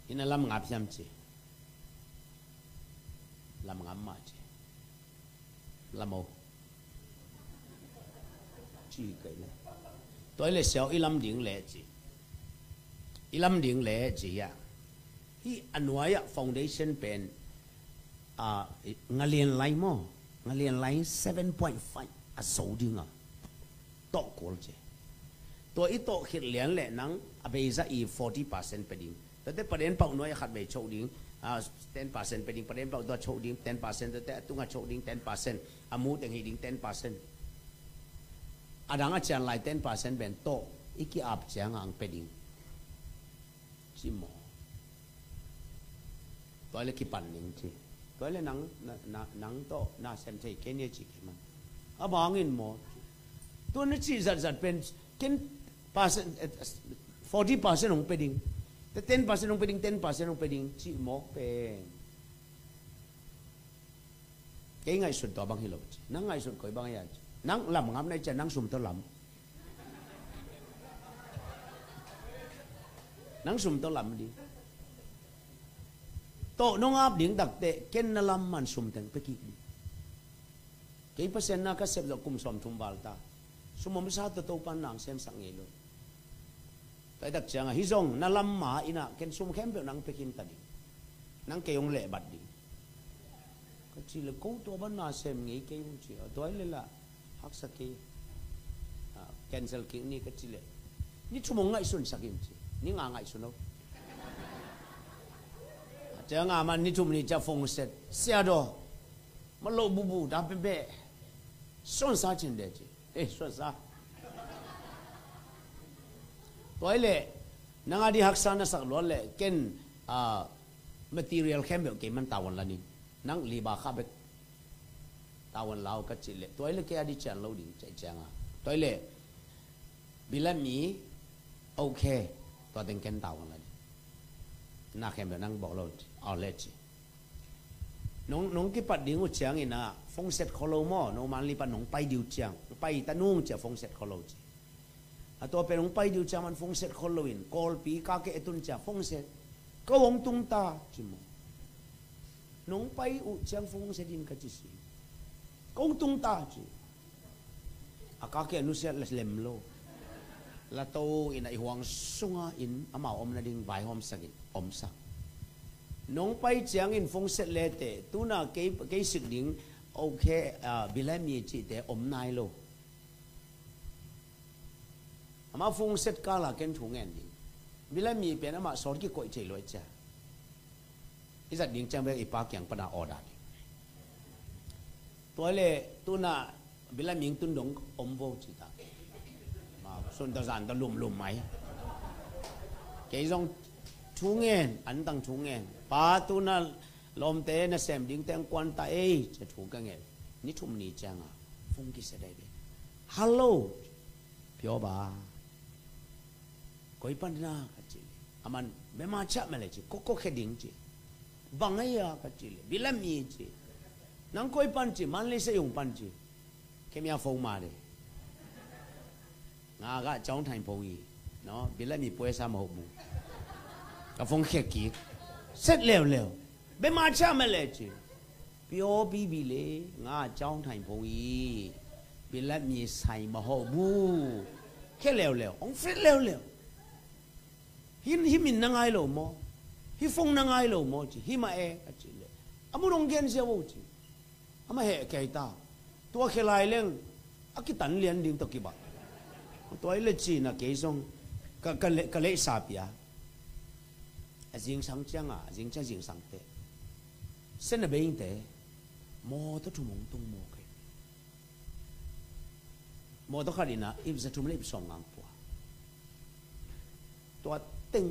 Hi na lam ngap hiam ci. Lam ngap mah ci. Lam o. Ci kai le. Tua i le siau i lam ding le ci. I lam ding le ci ya. Hi a nuai ah foundation pen, a, ngalian lai maw? Ngalian lai seven point five a so dinga tawh kul ci. Tua i tawh khit lian le nang a beisa i forty percent pe ding. Tate paden pauh nuai a khat bei choh ding, a, ten percent pe ding, paden pauh tua choh ding, ten percent, tate a tunga choh ding, ten percent, a mu teng hi ding, ten percent. A dang a cian lai ten percent pen tawh i ki-ap cianga ang pe ding. Ci maw? Tua le kipan ning ci. Tua le nang, na, na, nang tawh na sem thei kei ni ci kei man. A bangin maw? Tua na ci zatzat pen ken percent, eh, forty percent hong pe ding. Te ten percent hong pe ding, ten percent hong pe ding ci mawk pen. Kei ngaihsut tua bang hi lo ci. Nang ngaihsut koi bang hi a ci. Nang lam ngam na i cia nang sum tawh lam. Nang sum tawh lam ding. Tawh nong ap ding takte ken na lam man sum teng pe kik ding. Kei Pasian na ka sep zawh kum sawm thum val ta. Sum om sa tawh Topan nang semsak ngei lo. Tua i tak cianga hi zong na lam ma innah ken sum khempeuh nang pe khin ta ding. Nang kei hong lehbat ding. Ka cih le ko tua ban na sem ngei kei hong ci. Tua i le lah haksa kei. Ah, cancel kik ni ka cih le ni thum hong ngaihsunsak in ci. Ni nga ngaihsun o. Cianga man ni thum ni cia fong set sia daw. Ma lo bubu da pempe. Suansa cin de ci. Eh, suansa. Tua hi leh nang a ding haksa na sak luat leh ken, ah, material khempeuh kei man tau on la ning. Nang liba kha bek tau on la uh ka cih leh, tua hi leh kei a ding cian lo ding cih ciang a. Tua hi leh bilammi, okay, tua teng ken tau on la ning. Na khempeuh nang bawh lo ci, aw le ci. Nong, nong kipat ding uh ciangin ah phone set kholo maw, no Manli pan nong pai ding uh ciang, pai ta nung cia phone set kholo ci. A tua pen hong pai ding uh ciang man phone set khol loin, Kawlpi kake etun cia phone set. Ko hong tung ta ci maw. Nong pai uh ciang phone set in ka ci si. Ko hong tung ta ci. A kake a nusiat la lem lo. La to in a i huang sunga in amau om nading vaihawm sakin omsak. Nong pai ciangin phone set le te, tuna kei, kei sik ding, okay, ah, bilammi cihte om nai lo. Amah phone set kala ken thu ngen ding. Bilammi pen amah sawt kikoih thei luai cia. I zat ding ciang bek i pa kiang pana order ding. Tua le tuna bilammi tun dong om vo ci ta. Ma sun ta zan ta lum lum mai. Kei zong thu ngen, an tang thu ngen. Pa tuna lawmte na sem ding teng kuan ta ei, cia thu ka ngen. Ni thum ni cianga phone kisia dai be. Hello. Pio ba. Koi pan na ka ci le. Aman bema chia ma le ci. Koko khe ding ci. Bang a ia ka ci le. Bilammi ci. Nang koi pan ci. Manli se yung pan ci. Khe mia phone ma de. Nga ga chong thai phone i. No, bilammi pue sa ma hok mu. Ka phone khe ki. Set leo leo. Bema chia ma le ci. Pio bibi le nga chong thai phone i. Bilammi sai ma hok bu. Khe leo leo. Ong fit leo leo. Hi, hi min na ngai lo maw? Hi phone na ngai lo maw ci. Hi ma e ka ci le. Amu nong gen sia vo ci. Ama heh kei ta. Tua khe lai leng a kitan lian ding tawh kibat. Tua i le cina kei zong ka, ka le, ka leisa pia. A zingsang cianga, a zingcia zingsang te. Sen a being te. Mawtaw thum hong tung maw kei. Mawtaw khat ina ip za thum le ip sawm ngang pua. Tua teng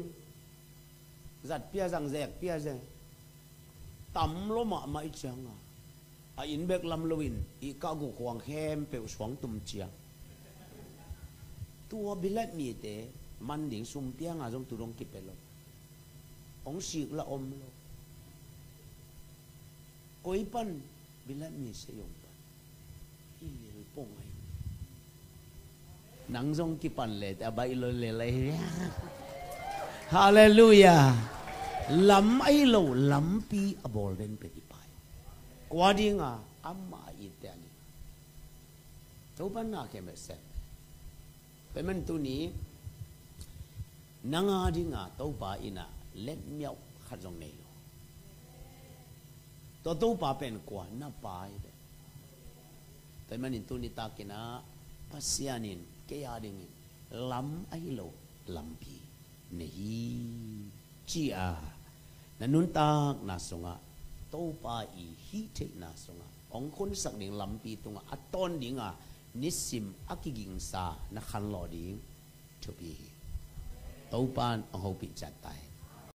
zat pia zang zek pia zek. Tam lo mahmah i cianga. A inn bek lam loin i kah guk huang khempeuh suang tum ciang. Tua bilat mite man ding sum pianga zong tu dong kipia lo. Hong sik la om lo. Koi pan bilat mi se yong pan. Hi lel pong ai. Nang zong kipan le a baih lo le lai. Halleluiah. Lam ai lo lampi a bawl den pen i pai. Kua dinga ama i te ani. Topa na khe meh sem. Pen man tuni nanga dinga Topa ina lemmiauh khat zong nei lo. Tua Topa pen kua na pai pen. Tua manin tuni takina Pasian in kei a dingin lam ahi lo lampi nei hi. Ci-a na nuntakna sungah Topa i hih theihna sungah hong khunsak ding lampi tungah a tawn dinga nisim a kigingsa na khanlawh ding thupi hi. Topa in hong hopih ciat ta hi.